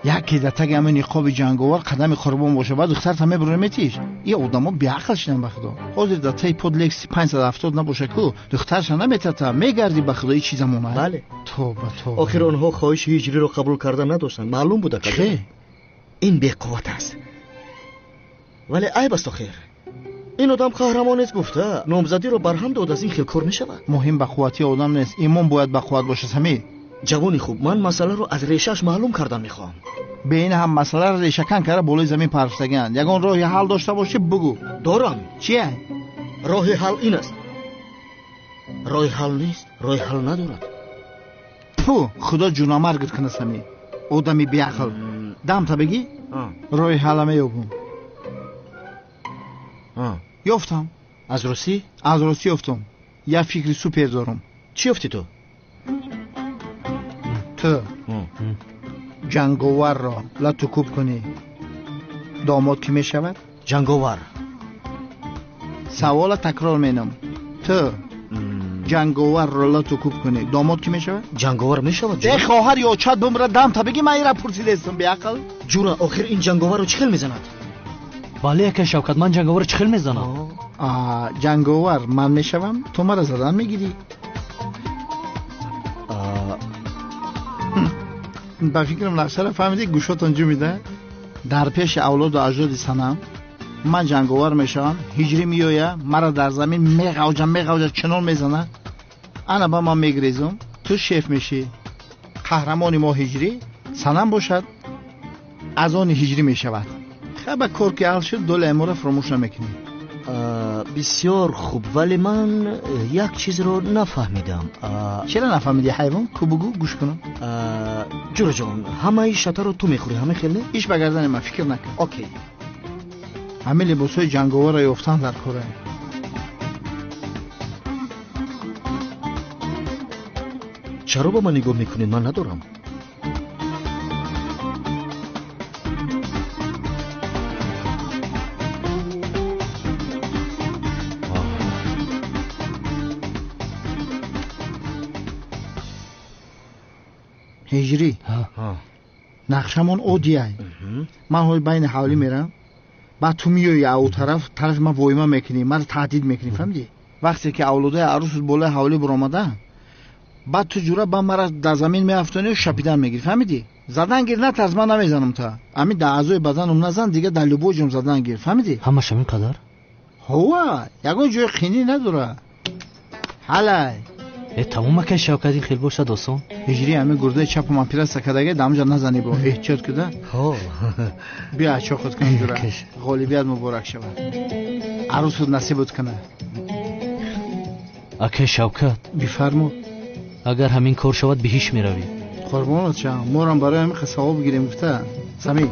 Яке дар таги ҳамин ниқоби ҷанговар қадами қурбон боша, баъд духтарта мебурӣ метиш. И одамо беақл шидан, ба худо. Ҳозир дар таи под Лекси 570 набоша ку, духтарша наметата, мегардӣ, ба худо, и чӣ замона? Бале. Тоба, тоба. Охир онҳо хоҳиши ҳиҷриро қабул карда надоштанд. Маълум буда, ки ин беқувват аст. Вале айб аст охир. Ин одам қаҳрамон нест гуфта, номзадиро барҳам дод, аз ин хел кор мешавад. Муҳим ба қуввати одам нест, имон бояд ба қувват бошад, Самир. Ҷавони хуб, ман масъаларо аз решааш маълум кардан мехоҳам. Бе ин ҳам масъаларо решакан карда болои замин парфтагианд. Ягон роҳи ҳал дошта бошӣ, бугӯ. Дорам. Чия? Роҳи ҳал ин аст. Роҳи ҳал нест, роҳи ҳал надорад. Пу, худо ҷунамаргат кунад, Самир. Одами беақл. Дамта бигӣ? Роҳи ҳалла меёбум. Ёфтам. Аз русӣ? Аз русӣ ёфтам. Як фикри супер дорам. Чӣ ёфтӣ ту? Ту ҷанговарро лату кӯб кунӣ, домод кӣ мешавад? Ҷанговар. Савола такрор менам. Ту ҷанговарро лату кӯб кунӣ, домод кӣ мешавад? Ҷанговар мешавад. Э, хоҳар ё чат бумра, дамта бигӣ, ман ира пурсидестам, беақл. Ҷура, охир ин ҷанговарро чӣ хел мезанад? Бале, ака Шавкат, ман ҷанговарро чӣ хел мезанам? Ҷанговар ман мешавам, ту мара задан мегирӣ. Ба фикрам нақшаро фаҳмидӣ, гӯшотон ҷумида. Дар пеши авлоду аҷдоди Санам ман ҷанговар мешавам, ҳиҷрӣ меоя, мара дар замин меғавҷа, меғавҷа, чунон мезана. Ана ба ман мегрезум, ту шеф мешӣ. Қаҳрамони мо ҳиҷрӣ, Санам бошад, аз они ҳиҷрӣ мешавад. Хаба кор ки ҳал шуд, долаи моро фуромӯш намекунӣ. Бисёр хуб, вале ман як чизро нафаҳмидам. Чаро нафаҳмидӣ, ҳайвон? Ку бугӯ, гӯш кунам. Ҷураҷон, ҳамаи шатаро ту мехӯрӣ, ҳама хел не? Иш ба гардани ман, фикр накун. Окей. Ҳамин либосҳои ҷанговарро ёфтан дар кора. Чаро ба ман нигоҳ мекунед? Ман надорам. Ҳиҷрӣ, нақшамон оддиай. Ман ҳоли байни ҳавлӣ мерам, баъд ту меоӣ ау тараф, тарафи ман воима мекунӣ, маро таҳдид мекунӣ, фаҳмидӣ? Вақте ки авлодаи арӯсут болои ҳавлӣ баромада, баъд ту ҷура ба мара дар замин меафтонию шапидан мегирӣ, фаҳмидӣ? Задан гир, натарс, ман намезанам та. Ами дар аъзои баданам назан, дига дар любой ҷом задан гир, фаҳмидӣ? Ҳамаш ҳамин қадар? Ҳова, ягон ҷои қинӣ надора. Ҳалай. Э, тамом акай Шавкат, ин хел бошад осон. Ҳиҷрӣ, ами гурдаи чапам оператсия кардага, дар ҳамҷа назанӣ бо, эҳтиёт куда. Ҳо. Биё ачоқат кун ҷура. Ғолибият муборак шавад. Арӯсут насибут кунад. Акай Шавкат. Бифармо. Агар ҳамин кор шавад, биҳиш меравӣ. Қурбонат шавам, морам барои ҳамин савоб гирем гуфта. Сами,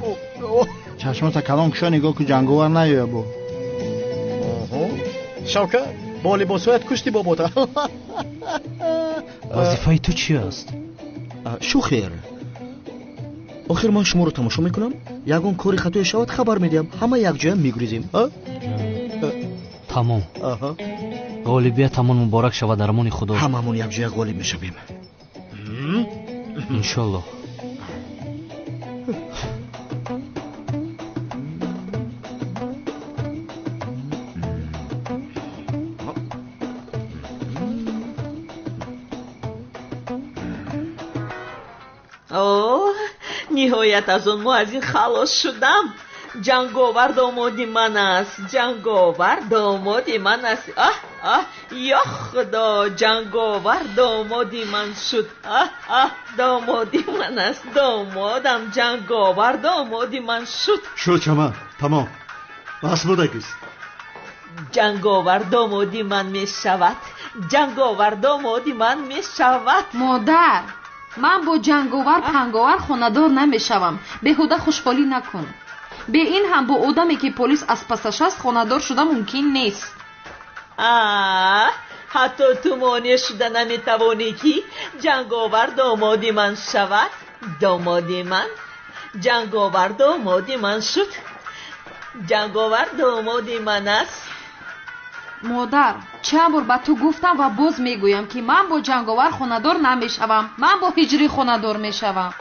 чашмота калон кушо, нигоҳ ку, ҷанговар наёя бо. Шавкат, бо либосҳоят кушти бобота. Вазифаи ту чи аст? Шухер, охир ман шуморо тамошо мекунам, ягон кори хатое шавад, хабар медиҳам, ҳама якҷоя мегурезем. Тамом. Ғолибиятамон муборак шавад, дар амони Худо. Ҳамамон якҷоя ғолиб мешавем. Иншоллоҳ. Ниҳоят аз он муаззин халос шудам. Ҷанговар домоди ман аст, ҷанговар домоди ман аст. Аҳ, аҳ, ё Худо, ҷанговар домоди ман шуд. Аҳ, аҳ, домоди ман аст, домодам ҷанговар домоди ман шуд. Шуд, чаман, тамом, бас будагист. Ҷанговар домоди ман мешавад, ҷанговар домоди ман мешавад. Модар, ман бо ҷанговар панговар хонадор намешавам. Беҳуда хушҳолӣ накун. Бе ин ҳам бо одаме, ки полис аз пасаш аст, хонадор шуда мумкин нест. Ҳатто ту монеъ шуда наметавонӣ, ки ҷанговар домоди ман шавад. Домоди ман, ҷанговар домоди ман шуд. Ҷанговар домоди ман аст. Модар, чанд бор ба ту гуфтам ва боз мегӯям, ки ман бо ҷанговар хонадор намешавам. Ман бо ҳиҷрӣ хонадор мешавам.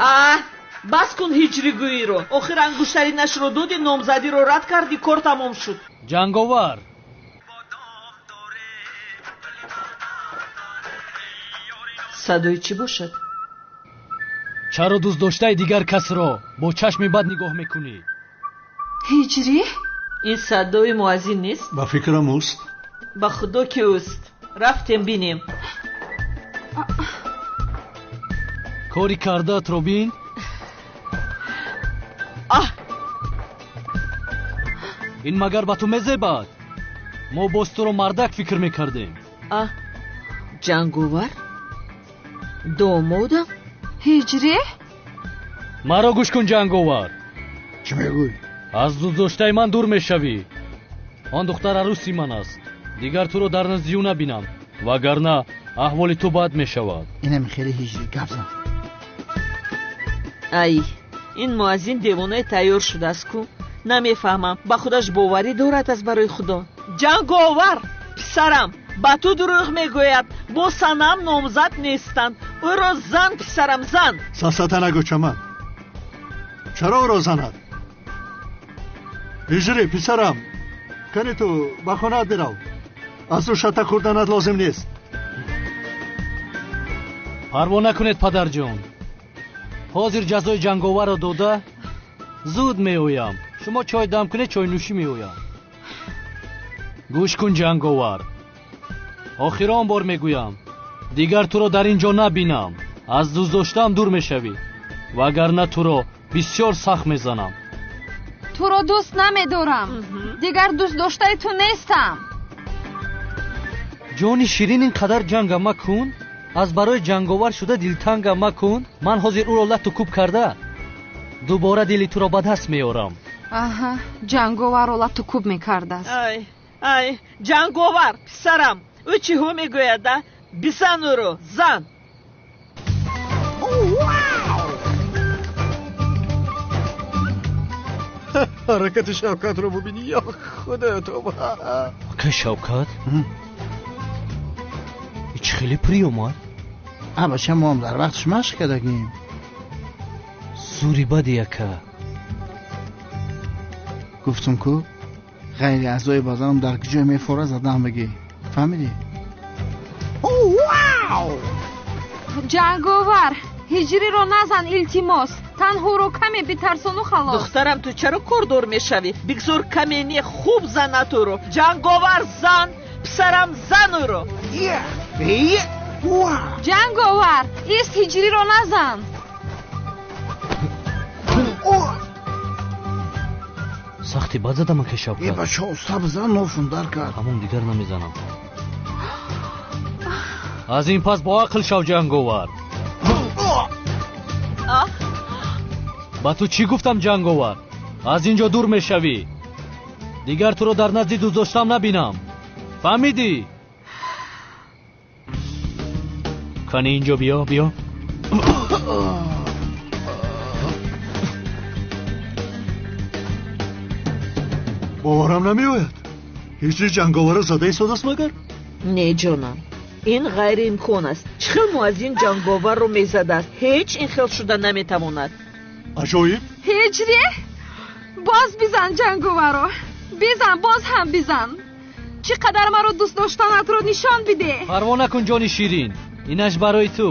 Бас кун ҳиҷригӯиро. Охир ангуштаринашро доди, номзадиро рад кардӣ, кор тамом шуд. Ҷанговар, садои чӣ бошад? Чаро дӯстдоштаи дигар касро бо чашми бад нигоҳ мекунӣ? Ҳиҷрӣ? Ин садои муаззин нест? Ба фикрам, ӯст. Ба худо ки ӯст. Рафтем бинем. Кори кардаатро бин. Аҳ, ин магар ба ту мезебад? Мо боз туро мардак фикр мекардем. Аҳ, ҷанговар домодам. Ҳиҷрӣ? Маро гӯш кун, ҷанговар. Чӣ мегӯй? Аз дӯстдоштаи ман дур мешавӣ. Он духтар арӯси ман аст. Дигар туро дар назди ӯ набинам, вагарна аҳволи ту бад мешавад. Инам хеле ҳиҷрӣ, гап зан. Ай, ин муаззин девонаи тайёр шудааст ку. Намефаҳмам, ба худаш боварӣ дорад аз барои Худо. Ҷанговар, писарам, ба ту дурӯғ мегӯяд. Бо Санам номзад нестанд. Ӯро зан, писарам, зан. Сафсата нагӯ, чаман. Чаро ӯро занад? Ҳиҷрӣ, писарам, кани ту ба хонаат бирав. Аз ӯ шата хӯрданат лозим нест. Парво накунед, падарҷон. Ҳозир ҷазои ҷанговарро дода зуд меоям. Шумо чой дам кунед, чойнӯшӣ меоям. Гӯш кун, ҷанговар, охирон бор мегӯям, дигар туро дар ин ҷо набинам. Аз дӯстдоштаам дур мешавӣ, вагарна туро бисёр сахт мезанам. Туро дӯст намедорам. Дигар дӯстдоштаи ту нестам. Ҷони ширин, ин қадар ҷанга макун. Аз барои ҷанговар шуда дилтанга макун. Ман ҳозир ӯро лату кӯб карда дубора дили туро ба даст меорам. Аҳа, ҷанговарро лату кӯб мекардааст. Ай, ай, ҷанговар, писарам, ӯ чиҳо мегӯяд, а? Бизан ӯро, зан. Ҳаракати Шавкатро бубинӣ, ё Худоё, тоба. Акай Шавкат, чӣ хеле приём омад? А бача, мо ҳам дар вақташ машқ кардагем. Зури бади ака. Гуфтум ку ғайри аъзои баданам дар куҷое мефора задаам бигӣ. Фаҳмидӣ? Ҷанговар, ҳиҷриро назан, илтимос. Танҳоро каме битарсону халос. Духтарам, ту чаро кордор мешавӣ? Бигзор каме не, хуб занад ӯро. Ҷанговар зан, писарам, зан ӯро. Ҷанговар, ист, ҳиҷриро назан. Сахти бад задам, ака Шавкат. Э, бача, уста бизан, нофун дар кард. Ҳамон дигар намезанам. Аз ин пас бо ақл шав, ҷанговар. Ба ту чӣ гуфтам, ҷанговар? Аз ин ҷо дур мешавӣ. Дигар туро дар назди дӯстдоштам набинам. Фаҳмидӣ? Кани инҷо биё, биё. Боварам намеояд. Ҳиҷри ҷанговарро зада истодааст магар? Не, ҷонам, ин ғайриимкон аст. Чӣ хел муаззин ҷанговарро мезадааст? Ҳеҷ ин хел шуда наметавонад. Аҷоиб. Ҳиҷри, боз бизан ҷанговарро. Бизан, боз ҳам бизан. Чӣ қадар маро дӯст доштанатро нишон бидеҳ. Парво накун, ҷони ширин, инаш барои ту.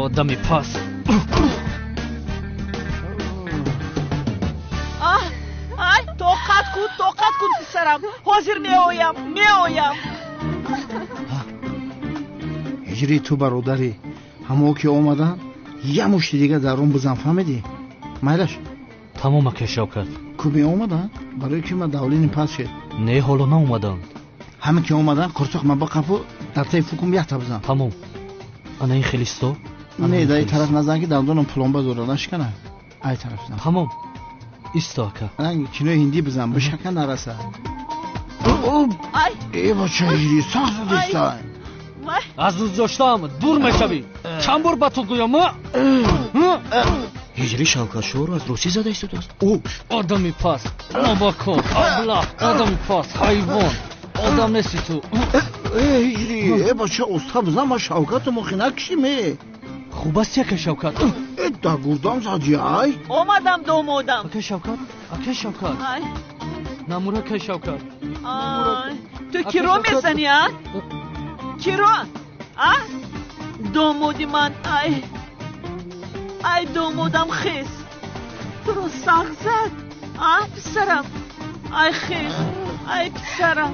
Одами пас. Ай, тоқат кун, тоқат кун, писарам. Ҳозир меоям, меоям. Ҳиҷри, ту бародарӣ. Ҳамо ки омаданд, я мушти дига дар он бизан, фаҳмидӣ? Майлаш. Тамом, ака Шавкат. Ку меомаданд? Барои ки ман давлини пас шед. Не, ҳоло наомаданд. Ҳама ки омаданд, қурсоқ ма бақафу дар таи фукум якта бизан. Тамом. Ана ин хелисто? Не, дар ин тараф назан ки дандонам пломба дора, нашикана. Ай тараф бизан. Тамом. Исто, ака. Ранги кинои ҳиндӣ бизан, бишака нараса. Ай! Э, бача, ҳиҷри сахт задистай. Аз дӯст доштаам дур мешавӣ. Чанд бор ба ту гӯям? Ҳиҷри Шавкатшоҳро аз русӣ зада истодааст. Одами пас, нобакор, аблаҳ, одами пас, ҳайвон. Одам нести ту. Э, ҳиҷри, э, бача, уста бизан, ма Шавкату мохи накушим, э. Хуб аст, яка Шавкат. Э, дар гурдам зади, ай. Омадам, домодам. Ака Шавкат, ака Шавкат. Ай. Намур, ака Шавкат. Ай. Ту киро мезани, а? Киро? А? Домоди ман, ай. Ай, домодам, хес. Туро сахт зад, а, писарам? Ай, хес. Ай, писарам.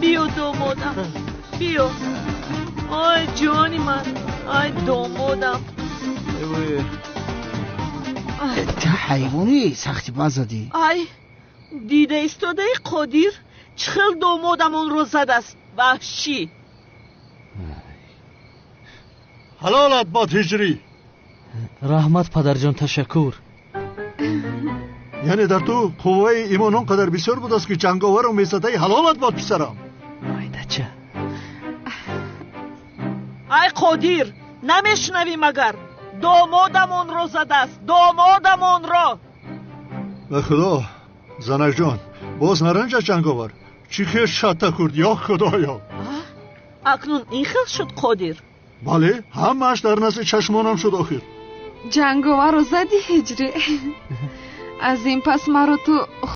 Биё, домодам. Биё. Ай, ҷони ман. Ай, домодам. Ту ҳайвонӣ, сахти бад задӣ. Ай, дида истодаи Қодир чӣ хел домодам онро задааст. Ваҳшӣ. Ҳалолат бод, ҳиҷрӣ. Раҳмат, падарҷон, ташаккур. Яъне дар ту қувваи имон он қадар бисёр будааст ки ҷанговарро мезадаи. Ҳалолат бод, писарам. Айдача. Ай, Қодир, намешунавӣ магар? Домодам онро задааст, домодам онро. Ба худо, занакҷон, боз наранҷа ҷанговар. Чӣ хел шатта хӯрд, ё худоё. Акнун ин хел шуд, Қодир? Бале, ҳамааш дар назди чашмонам шуд охир. Ҷанговарро задӣ, ҳиҷрӣ. Аз ин пас маро ту